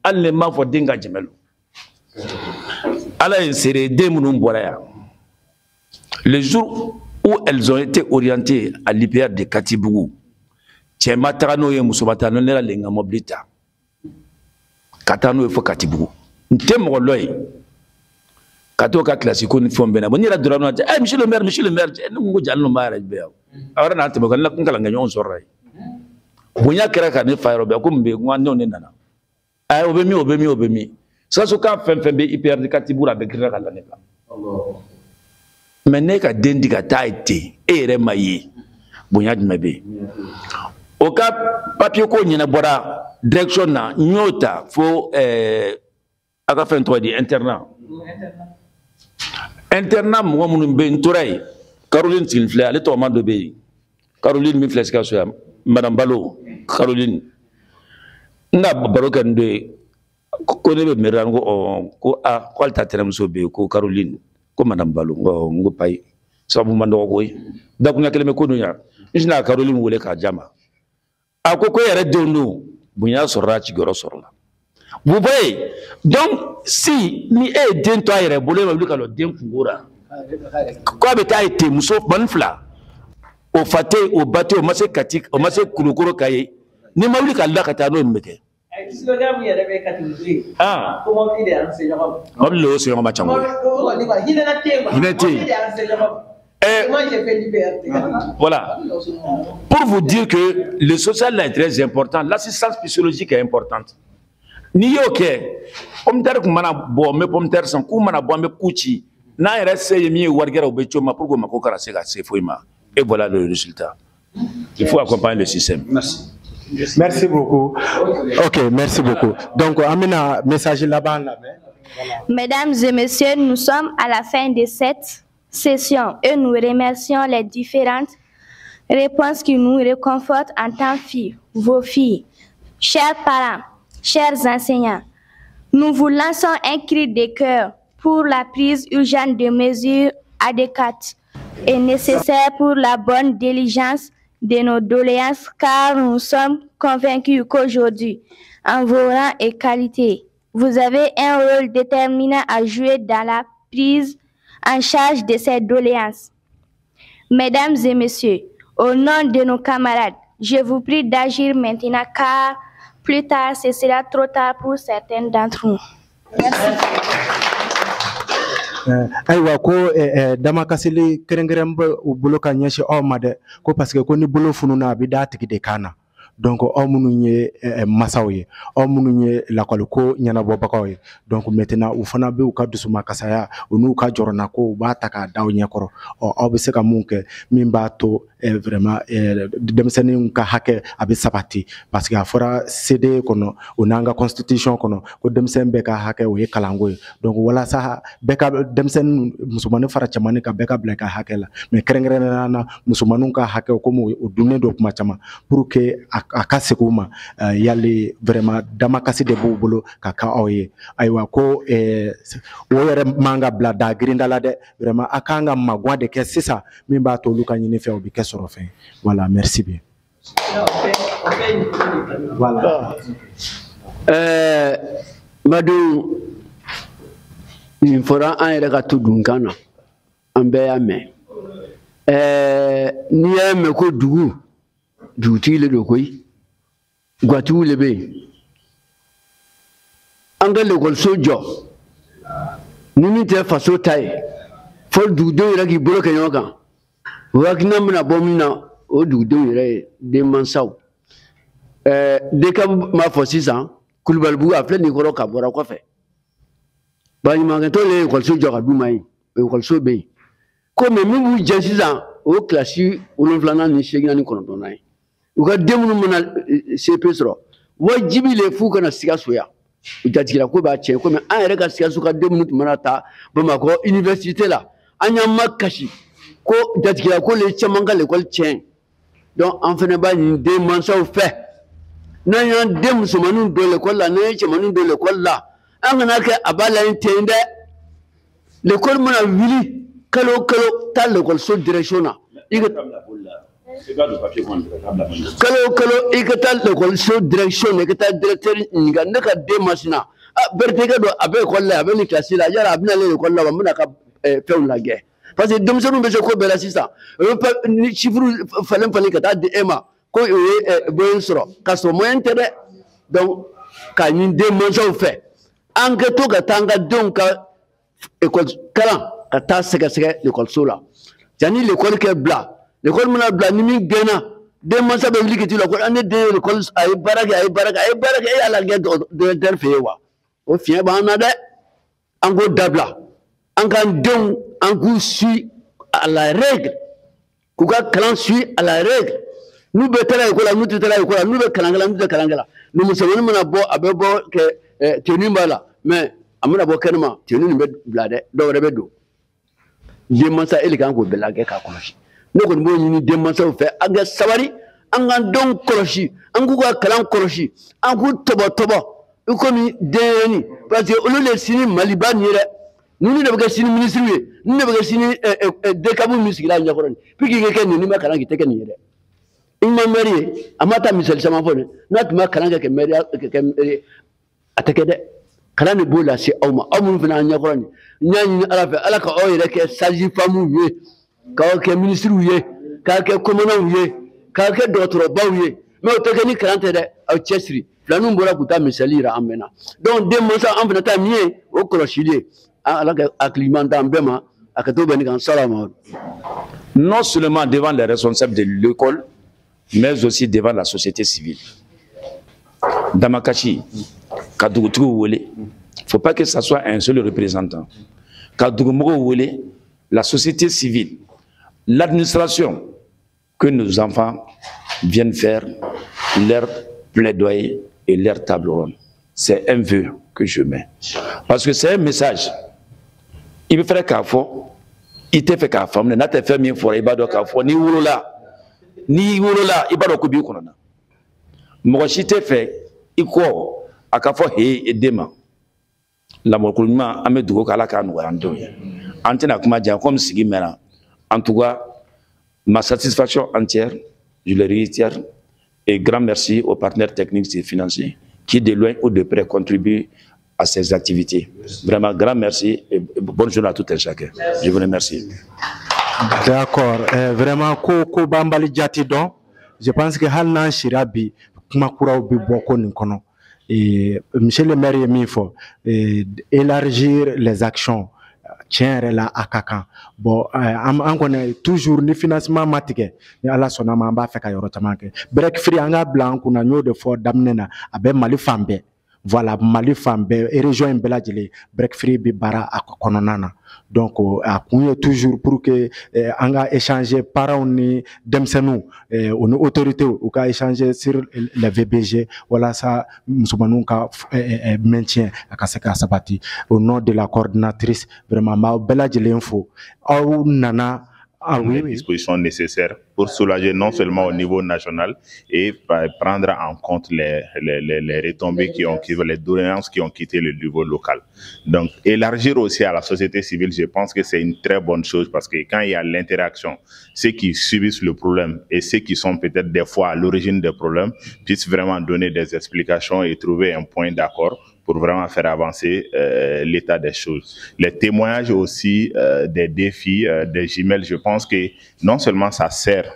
hali ni n m'a fɔ den ka jɛmɛ lo. Ala ye n seere, den minnu bɔra yan, le jour où elles ont été orientées à l'IPR de Katibougou, cɛ ma taga n'o ye, muso ma taga n'o ye, ne yɛrɛ le n ka mobili ta ka taa n'o ye fo Katibougou. N tɛ mɔgɔ lɔ ye ka t'o ka kilasi ko ni fɛnw bɛɛ na. Bon, n yɛrɛ donna n'o ye, monsieur le maire, monsieur le maire, ne ko jali ninnu b'a yɛrɛ bɛɛ yan. A yɛrɛ n'a tɛmɛ o kan, n kalankɛɲɔgɔn sɔrɔla yen. Bonya kɛra ka ne fa yɔrɔ bɛɛ, ko mun bɛ yen, ko n denw de nana. O bɛ min, o bɛ min, o bɛ min. Sikaso kan fɛn fɛn bɛ IPR de Katibougou a bɛ girinna ka la ne kan. Mais ne ka den di ka taa ye ten, e yɛrɛ ma ye, bonya jumɛn bɛ yen? O ka papier ko ɲɛnabɔra direction na, n y'o ta fo a ka fɛn tɔgɔ di, internat. Internat mɔgɔ minnu bɛ yen, n tora yen, Caroline sigilen filɛ, ale tɔgɔma dɔ bɛ yen. Caroline min filɛ Sikaso yan, Madame Balo, Caroline. N ka baro kɛ nin dɔ ye, ko ne bɛ mairie la, n ko ko a ko ale ta tɛnɛmuso bɛ yen, ko Caroline, ko Madame Balo, n ko payi, sababu man dɔgɔ koyi. Dakuruɲɛ kelen bɛ ko dun yan, n sinna ka Caroline wele k'a di a ma. A ko e yɛrɛ denw don, bonya sɔrɔla, ciyɔrɔ sɔrɔla. Vous voyez, donc si ni e ye den to a yɛrɛ bolo, e ma wuli ka lɔ den kungo la, k'a bɛ taa ye ten, muso mɔni fila, o fa tɛ yen, o ba tɛ yen, o ma se Kati, o ma se Kulukoro ka ye, n'i ma wuli ka la ka taa n'o ye, mun bɛ kɛ? Slogan min yɛrɛ bɛ Katibugu yen. Ko mobili de y'an se ɲɔgɔn ma. Mobili de y'o se ɲɔgɔn ma can koyi. Hinɛ tɛ yen quoi. Hinɛ tɛ yen. Mobili de y'an se ɲɔgɔn ma. Moi j'ai fait l'IPR. Voilà. Pour vous dire que le social là est très important, l'assistance psychologique est importante. N'i y'o kɛ, pomme de terre kun mana bɔ, n bɛ pomme de terre san, k'u mana bɔ, an bɛ ku ci. N'an yɛrɛ se ye min ye, wari gɛrɛ, u bɛ ci o ma pour que o mako kana se ka se foyi ma. Et voilà le résultat. Il faut accompagner le système. Merci. Merci beaucoup. Ok, merci beaucoup. Donc, an bɛna message laban lamɛn. Mesdames et messieurs, nous sommes à la fin de cette session et nous remercions les différentes réponses qui nous réconfortent en tant que filles, vos filles. Chers parents, chers enseignants, nous vous lançons un cri de cœur pour la prise urgente de mesures adéquates et nécessaires pour la bonne diligence de nos doléances car nous sommes convaincus qu'aujourd'hui, en vos rangs et qualités, vous avez un rôle déterminant à jouer dans la prise en charge de ces doléances. Mesdames et messieurs, au nom de nos camarades, je vous prie d'agir maintenant car plus tard, ce sera trop tard pour certains d'entre nous. Merci. Ayiwa, ko damakasili kɛrɛnkɛrɛn bɛ u bolo ka ɲɛsin aw ma dɛ, ko parce que ko ni bolo fununa, a bɛ d'a tigi de kan na. Donc aw minnu ye masaw ye, aw minnu ye lakɔliko ɲɛnabɔbagaw ye, donc maintenant u fana bɛ u ka dusumakasaya, u n'u ka jɔrɔnako, u b'a ta k'a da aw ɲɛkɔrɔ. Ɔ, aw bɛ se ka mun kɛ min b'a to vraiment denmisɛnninw ka hakɛ a bɛ sabati? Parce que a fɔra CDE kɔnɔ, o n'an ka constitution kɔnɔ, ko denmisɛn bɛɛ ka hakɛ, o ye kalanko ye. Donc walasa bɛɛ ka, denmisɛnnin musomanin fara cɛmanin kan, bɛɛ ka bila i ka hakɛ la, mais kɛrɛnkɛrɛnnenya la musomaninw ka hakɛ, komi o dunnen don kuma caman, pour que a ka segin u ma, yali vraiment damakasi de b'u bolo ka kɛ aw ye. Ayiwa, ko o yɛrɛ man ka bila da girinda la dɛ. Vraiment, a kan ka maguwan de kɛ sisan min b'a to olu ka ɲini fɛ, o bɛ kɛ sɔrɔ fɛn. Voilà, merci bien. Voilà. Badenw, nin fɔra an yɛrɛ ka to dunkan na, an bɛɛ y'a mɛn. N'i y'a mɛn ko dugu, dugutigi le don koyi, gatigiw le bɛ yen. An ka lekɔliso jɔ ni min tɛ faso ta ye, fo dugudenw yɛrɛ k'i bolo kɛ ɲɔgɔn kan. O hakilina bɛna bɔ min na, o dugudenw yɛrɛ ye, denmansaw. DCAP m'a fɔ sisan, Kulubalibugu a filɛ nin kɔrɔ ka bɔra kɔfɛ, baɲumankɛtɔn de ye ekɔliso jɔ ka d'u ma yen, ekɔliso bɛ yen ko. Mɛ min b'u jɛ sisan, o ye kilasi 7nan ni 8nan ni 9nan ye. U ka den minnu mana CP sɔrɔ, wajibi le f'u kana Sikaso yan. U jatigila ko b'a tiɲɛ. Komi an yɛrɛ ka Sikaso ka den minnu tun mana taa Bamakɔ université la, an y'an ma kasi ko jatigila ko le caman ka lekɔli tiɲɛ. Donc an fana b'a ɲini denmansaw fɛ, n'an y'an den musomaninw don lekɔli la, n'an ye cɛmaninw don lekɔli la, an kana kɛ a b'a laɲini ten dɛ. Lekɔli mana wuli kalo o kalo, taa lekɔliso direction na, i ka kalo o kalo, i ka taa lekɔliso direction na, i ka taa directeur ɲininka: ne ka den masina a Berete don, a bɛ ekɔli la, a bɛ nin kilasi la, yala a bɛna ale ekɔli la wa? N bɛna ka fɛnw lajɛ, parce que denmisɛnninw bɛ se ko bɛɛ la sisan. O bɛ ni chiffre falen falen ka taa di e ma ko o ye moyen sɔrɔ, k'a sɔrɔ moyen tɛ dɛ. Donc k'a ɲini denmansaw fɛ, an ka to ka taa an ka denw ka ekɔli kalan, ka taa sɛgɛsɛgɛ lekɔliso la yanni lekɔli kɛ bila. Lekɔli mana bila, ni min gɛnna, denmansa bɛ wuli k'i t'u la ko ne den ye lekɔli, a ye baara kɛ, a ye baara kɛ, a ye baara kɛ, e y'a lajɛ directeur fɛ yen wa? O fiɲɛ b'an na dɛ. An k'o dabila. An k'an denw, an k'u suit à la règle, k'u ka kalan suit à la règle. N'u bɛ taa ekɔli la, n'u tɛ taa ekɔli la, n'u bɛ kalan kɛ la, n'u tɛ kalan kɛ la. Ni musomanin mana bɔ, a bɛ bɔ kɛ tenue b'a la, mais a mana bɔ kɛnɛma, tenue nin bɛ bila dɛ, dɔw wɛrɛ bɛ don. Denmansa, e de kan k'o bɛɛ lajɛ k'a kɔlɔsi. Ne kɔni b'o ɲini denmansaw fɛ, an ka sabali, an k'an denw kɔlɔsi, an k'u ka kalan kɔlɔsi, an k'u tɔbɔtɔbɔ i komi denyɛrɛnin, parce que olu de sini Maliba nin ye dɛ. Ninnu de bɛ kɛ sini minisiriw ye, ninnu de bɛ kɛ sini DCAP min sigira a ɲɛkɔrɔ nin. Puis k'i kɛ nin, n'i ma kalan kɛ, i tɛ kɛ nin ye dɛ. I ma maire ye, a ma taa misali caman fɔ nin, n'a tun ma kalan kɛ maire kɛ, a tɛ kɛ dɛ. Kalan de b'o lase aw ma, aw minnu fana an ɲɛkɔrɔ nin. N y'a ɲini Ala fɛ, Ala ka aw yɛrɛ kɛ sage-femme ye, k'aw kɛ minisiriw ye, k'aw kɛ commandants ye, k'aw kɛ dɔgɔtɔrɔbaw ye. Mais o tɛ kɛ ni kalan tɛ dɛ. Aw cɛsiri. Filaninw bɔra k'u ta misali yira an bɛɛ na. Donc denmansa, an fana ta min ye, o kɔlɔsili ye. Ala ka hakili ɲuman d'an bɛɛ ma. A ka to bɛn nin kan. Salama. Non seulement devant les responsables de l'école, mais aussi devant la société civile. Damakasi, ka dugutigiw wele, faut pas que ça soit un seul représentant. Ka dugumɔgɔw wele, la société civile, l'administration, que nos enfants viennent faire leur plaidoyer et leur table ronde. C'est un vœu que je mets. Parce que c'est un message. I bɛ fɛrɛ k'a fɔ, i tɛ fɛ k'a faamu, n'a tɛ fɛn min fɔra, i b'a dɔn k'a fɔ n'i wolola, n'i wolola, i b'a dɔn ko b'i kɔnɔ na. Mɔgɔ si tɛ fɛ i kɔ a ka fɔ he den ma. Lamɔko ɲuman, an bɛ dugawu kɛ Ala k'a nɔgɔya an denw ye. An tɛna kuma jan, comme sigi mɛnna. En tout cas, ma satisfaction entière. Je le réitère. Et grand merci aux partenaires techniques et financiers qui, de loin ou de près, contribuent à ces activités. Vraiment, grand merci et bonne journée à tout un chacun. Je vous remercie. D'accord. Vraiment, ko banbali jati dɔn. Je pense que hali n'an sira bi, kuma kuraw bɛ bɔ ko nin kɔnɔ. Et monsieur le maire ye min fɔ, élargir les actions, tiɲɛ yɛrɛ la, a ka kan. Bon, an kɔni, toujours ni financement ma tigɛ, ni Ala sɔnna ma, an b'a fɛ ka yɔrɔ caman kɛ. Break Free, an k'a bila an kunna, n y'o de fɔ daminɛ na, a bɛ Mali fan bɛɛ. Voilà, Mali fan bɛɛ, région in bɛɛ lajɛlen, Break Free bɛ baara a kɔnɔna na. Donc a kun ye toujours pour que an ka échanger, parents ni denmisɛnninw, o ni autorités, u ka échanger sur les VBG, walasa musomaninw ka maintien a ka se ka sabati. Au nom de la coordinatrice, vraiment, n b'aw bɛɛ lajɛlen fo, aw nana. Ah oui, les oui. dispositions nécessaires pour soulager non seulement au niveau national et prendre en compte les retombées qui ont quitté, les doléances qui ont quitté le niveau local. Donc, élargir aussi à la société civile, je pense que c'est une très bonne chose parce que quand il y a l'interaction, ceux qui subissent le problème et ceux qui sont peut-être des fois à l'origine des problèmes puissent vraiment donner des explications et trouver un point d'accord pour vraiment faire avancer l'état des choses. Les témoignages aussi des défis, des jumelles, je pense que non seulement ça sert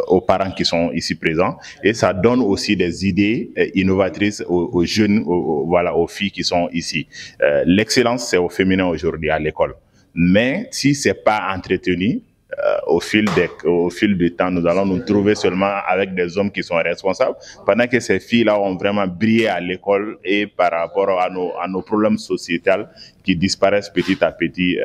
aux parents qui sont ici présents et ça donne aussi des idées innovatrices aux jeunes, voilà, aux filles qui sont ici. L'excellence, c'est au féminin aujourd'hui à l'école. Mais si c'est pas entretenu, au fil du temps, nous allons nous trouver seulement avec des hommes qui sont responsables, pendant que ces filles-là ont vraiment brillé à l'école et par rapport à nos problèmes sociétals qui disparaissent petit à petit,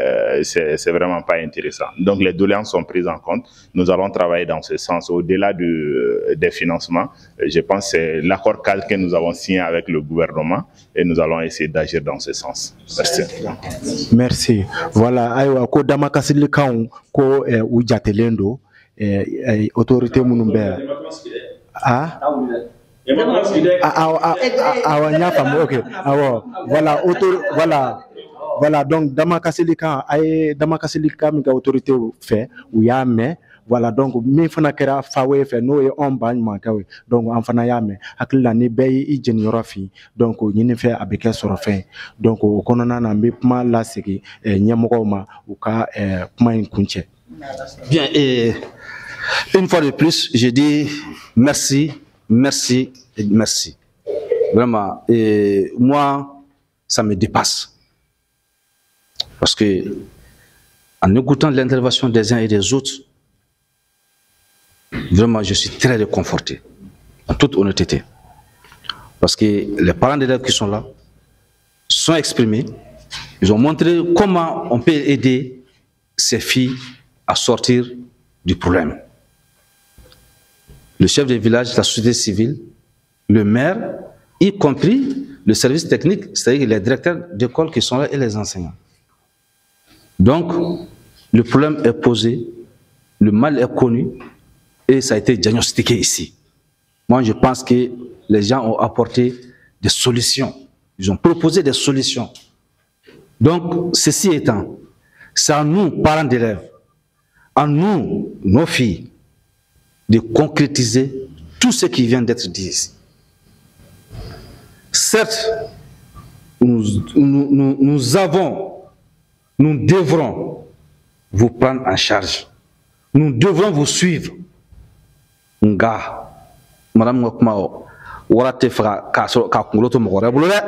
c'est vraiment pas intéressant. Donc les doléances sont prises en compte. Nous allons travailler dans ce sens. Au-delà des financements, je pense que c'est l'accord cadre que nous avons signé avec le gouvernement et nous allons essayer d'agir dans ce sens. Merci. Merci. Voilà, ayiwa, ko damakasilikanw ko u jatelen don, autorité minnu bɛ yan. Ah ah, awɔ, n y'a faamu, ok, awɔ, voilà, voilà, donc damakasilikan, a ye damakasilikan min kɛ autorité fɛ, u y'a mɛn. Voilà, donc min fana kɛra FAWE fɛ, n'o ye anw ba ɲumankɛw ye, donc an fana y'a mɛn. Hakili la, ni bɛɛ y'i jeniyɔrɔ fin, donc o ɲini fɛ, a bɛ kɛ sɔrɔfɛn ye. Donc o kɔnɔna na, n bɛ kuma lasegin ɲɛmɔgɔw ma, u ka kuma in kuncɛ. Bien, et une fois de plus, je dis merci, merci et merci. Vraiment, et moi, ça me dépasse. Parce que, en écoutant l'intervention des uns et des autres, vraiment, je suis très réconforté, en toute honnêteté. Parce que les parents d'élèves qui sont là sont exprimés, ils ont montré comment on peut aider ces filles à sortir du problème. Le chef de village, la société civile, le maire, y compris le service technique, c'est-à-dire les directeurs d'école qui sont là et les enseignants. Donc, le problème est posé, le mal est connu et ça a été diagnostiqué ici. Moi, je pense que les gens ont apporté des solutions. Ils ont proposé des solutions. Donc, ceci étant, c'est à nous, parents d'élèves, à nous, nos filles, de concrétiser tout ce qui vient d'être dit ici. Certes, nous devrons vous prendre en charge. Nous devrons vous suivre. Nga, madame ka kuma o, wara tɛ fɛ k'a sɔrɔ k'a kunkolo to mɔgɔ wɛrɛ bolo dɛ.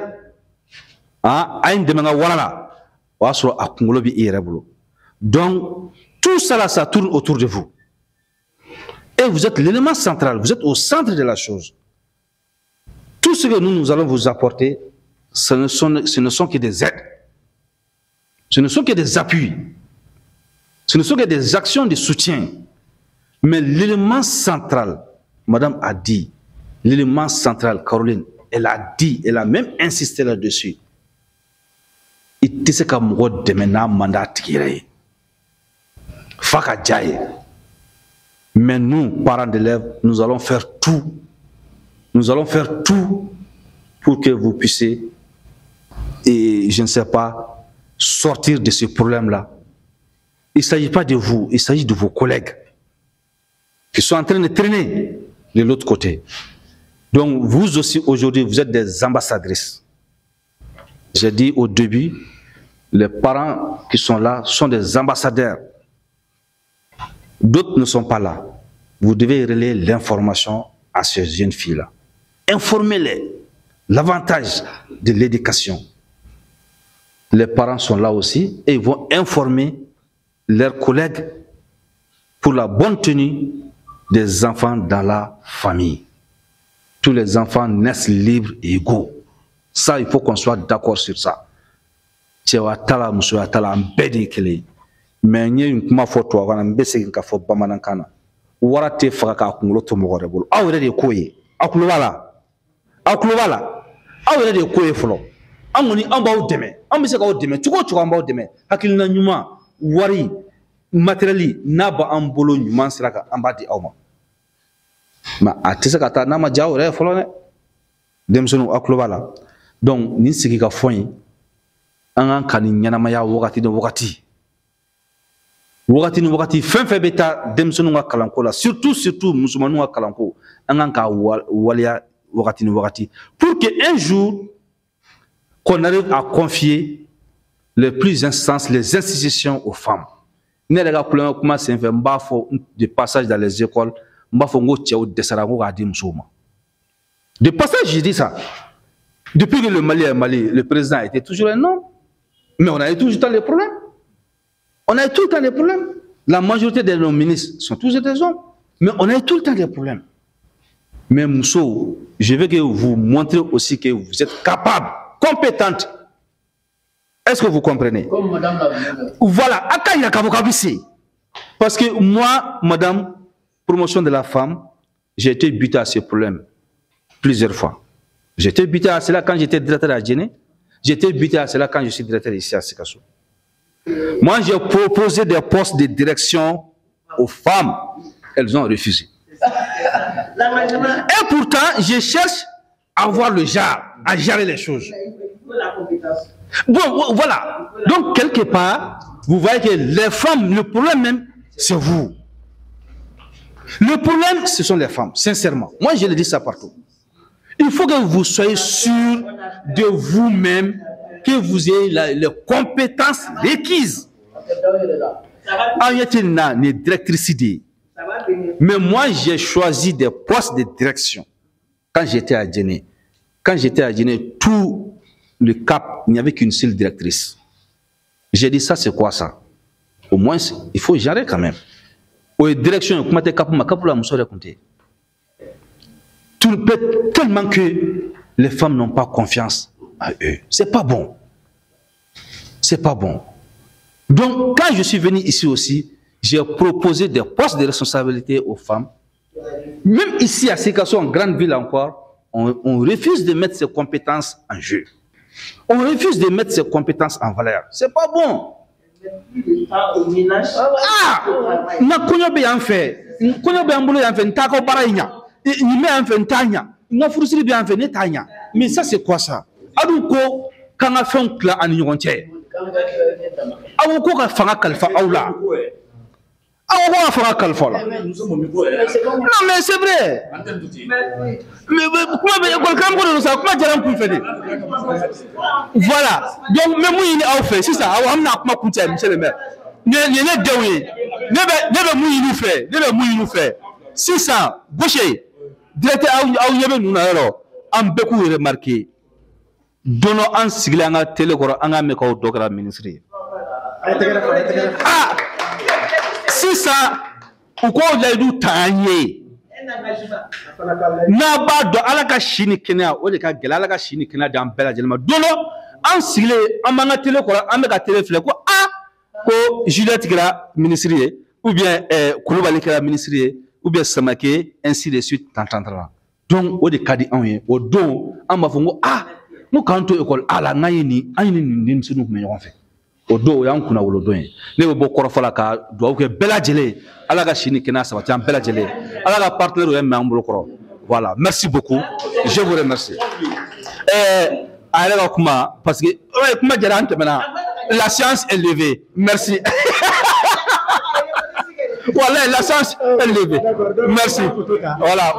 Ah, a ye n dɛmɛ n ka wara la, o y'a sɔrɔ a kunkolo bɛ i yɛrɛ bolo. Donc, tout ça là, ça tourne autour de vous. Et vous êtes l'élément central, vous êtes au centre de la chose. Tout ce que nous, nous allons vous apporter, ce ne sont que des aides. Ce ne sont que des appuis. Ce ne sont que des actions de soutien. Mais l'élément central, madame a dit, l'élément central, Caroline, elle a dit, elle a même insisté là-dessus. I tɛ se ka mɔgɔ dɛmɛ n'a man d'a tigi yɛrɛ ye. F'a ka diya ye. Mais nous, parents d'élèves, nous allons faire tout. Nous allons faire tout pour que vous puissiez, et je ne sais pas, sortir de ce problème-là. Il ne s'agit pas de vous, il s'agit de vos collègues. qui sont en train de traîner de l'autre côté. Donc vous aussi aujourd'hui, vous êtes des ambassadrices. J'ai dit au début, les parents qui sont là sont des ambassadeurs. D'autres ne sont pas là. Vous devez relayer l'information à ces jeunes filles-là. Informez-les. L'avantage de l'éducation. Les parents sont là aussi et ils vont informer leurs collègues pour la bonne tenue des enfants dans la famille. Tous les enfants naissent libres et égaux. Ça, il faut qu'on soit d'accord sur ça. Cɛwa t'a la, musoya t'a la, an bɛɛ de ye kelen ye. Mais n ye nin kuma fɔ tubabukan na, n bɛ segin k'a fɔ bamanankan na. Wara tɛ faga k'a kunkolo to mɔgɔ wɛrɛ bolo. Aw yɛrɛ de ye ko ye. Aw tulo b'a la. Aw tulo b'a la. Aw yɛrɛ de ye ko ye fɔlɔ. An kɔni an b'aw dɛmɛ. An bɛ se k'aw dɛmɛ cogo o cogo, an b'aw dɛmɛ. Hakilina ɲuman, wari, matériel n'a b'an bolo ɲuman sira kan, an b'a di aw ma. Mais a tɛ se ka taa n'a ma diya aw yɛrɛ ye fɔlɔ dɛ. Denmisɛnninw, aw tulo b'a la. Donc nin sigi ka fɔ in, an kan ka nin ɲɛnamaya wagati ni wagati. Wagati ni wagati, fɛn fɛn bɛ taa denmisɛnninw ka kalanko la, surtout musomaninw ka kalanko, an kan ka waleya wagati ni wagati pour que un jour qu'on arrive à confier les plus instances, les institutions aux femmes. Ne yɛrɛ ka kulonkɛ kuma senfɛ, n b'a fɔ de passage dans les écoles, n b'a fɔ n ko cɛw dɛsɛra, n ko k'a di musow ma. De passage, je dis ça. Depuis que le Mali est Mali, le président a été toujours un homme. Mais on a eu toujours le temps des problèmes. On a eu tout le temps des problèmes. La majorité de nos ministres sont tous des hommes. Mais on a eu tout le temps des problèmes. Mais Mousso, je veux que vous montrez aussi que vous êtes capable, compétente. Est-ce que vous comprenez? Comme madame la. Voilà. Parce que moi, madame, promotion de la femme, j'ai été buté à ce problème plusieurs fois. J'étais buté à cela quand j'étais directeur à Djenné. J'étais buté à cela quand je suis directeur ici à Sikasso. Moi, j'ai proposé des postes de direction aux femmes. Elles ont refusé. Et pourtant, je cherche à avoir le genre, à gérer les choses. Bon, voilà. Donc, quelque part, vous voyez que les femmes, le problème même, c'est vous. Le problème, ce sont les femmes, sincèrement. Moi, je le dis ça partout. Il faut que vous soyez sûr de vous-même, que vous ayez les compétences requises. Mais moi, j'ai choisi des postes de direction. Quand j'étais à Djenné, tout le cap, il n'y avait qu'une seule directrice. J'ai dit, ça, c'est quoi ça? Au moins, il faut gérer quand même. Direction, comment t'es cap, ma cap, la mousse, compter. Tout tellement que les femmes n'ont pas confiance à eux. C'est pas bon. C'est pas bon. Donc, quand je suis venu ici aussi, j'ai proposé des postes de responsabilité aux femmes. Même ici, à Sikasso, en grande ville encore, on refuse de mettre ses compétences en jeu. On refuse de mettre ses compétences en valeur. C'est pas bon. Ah! Na konyo be yan fɛ, konyo be an bolo yan fɛ, n t'a ka baara in ɲa. Nin bɛ yan fɛ, n t'a ɲa. N ka furusiri bɛ yan fɛ, ne t'a ɲa. Mais ça, c'est quoi ça? Aw ko k'an ka fɛnw tila an ni ɲɔgɔn cɛ. Aw ko ka fanga kalifa aw la. Aw ko ka fanga kalifa la. Non, mais c'est vrai. Mais kuma bɛ école karamɔgɔ de don sa, kuma diyara n kun fɛ de. Voilà. Donc n bɛ mun ɲini aw fɛ sisan, awɔ, an bɛna kuma kuncɛ, monsieur le maire. Nin ye ne denw ye. Ne bɛ mun ɲini u fɛ? Ne bɛ mun ɲini u fɛ? Sisan, Gaucher, directeur, aw ɲɛ bɛ ninnu na yɔrɔ, an bɛɛ k'u remarquer. Don dɔ an sigilen an ka télé kɔrɔ, an k'a mɛn k'aw dɔ kɛra ministre ye. Ah! Sisan, u k'o layidu ta an ye. N'a b'a dɔn Ala ka si ni kɛnɛya, o de ka gɛlɛn, Ala ka si ni kɛnɛya d'an bɛɛ lajɛlen ma. Don dɔ an sigilen an b'an ka télé kɔrɔ, an bɛ ka télé filɛ ko ah, ko Juliette kɛra ministre ye, ou bien Kulubali kɛra ministre ye, ou bien Samake, ainsi de suite, tant tant tant. Donc o de ka di anw ye. O don an b'a fɔ ko ah, n ko k'an to école A la, n'an ye nin, an ye nin denmisɛnninw tun bɛ ɲɔgɔn fɛ. O don o y'an kunna wolodon ye. Ne bɛ bɔ kɔrɔfɔ la ka dugawu kɛ bɛɛ lajɛlen ye. Ala ka si ni kɛnɛya sabati an bɛɛ lajɛlen ye. Ala ka partenaire yɛrɛ mɛn an bolo kɔrɔ. Voilà, merci beaucoup. Je vous remercie. A yɛrɛ ka kuma, parce que kuma diyara, an tɛmɛna. La science est levée. Merci. Voilà, la chance est levée. Merci. Voilà.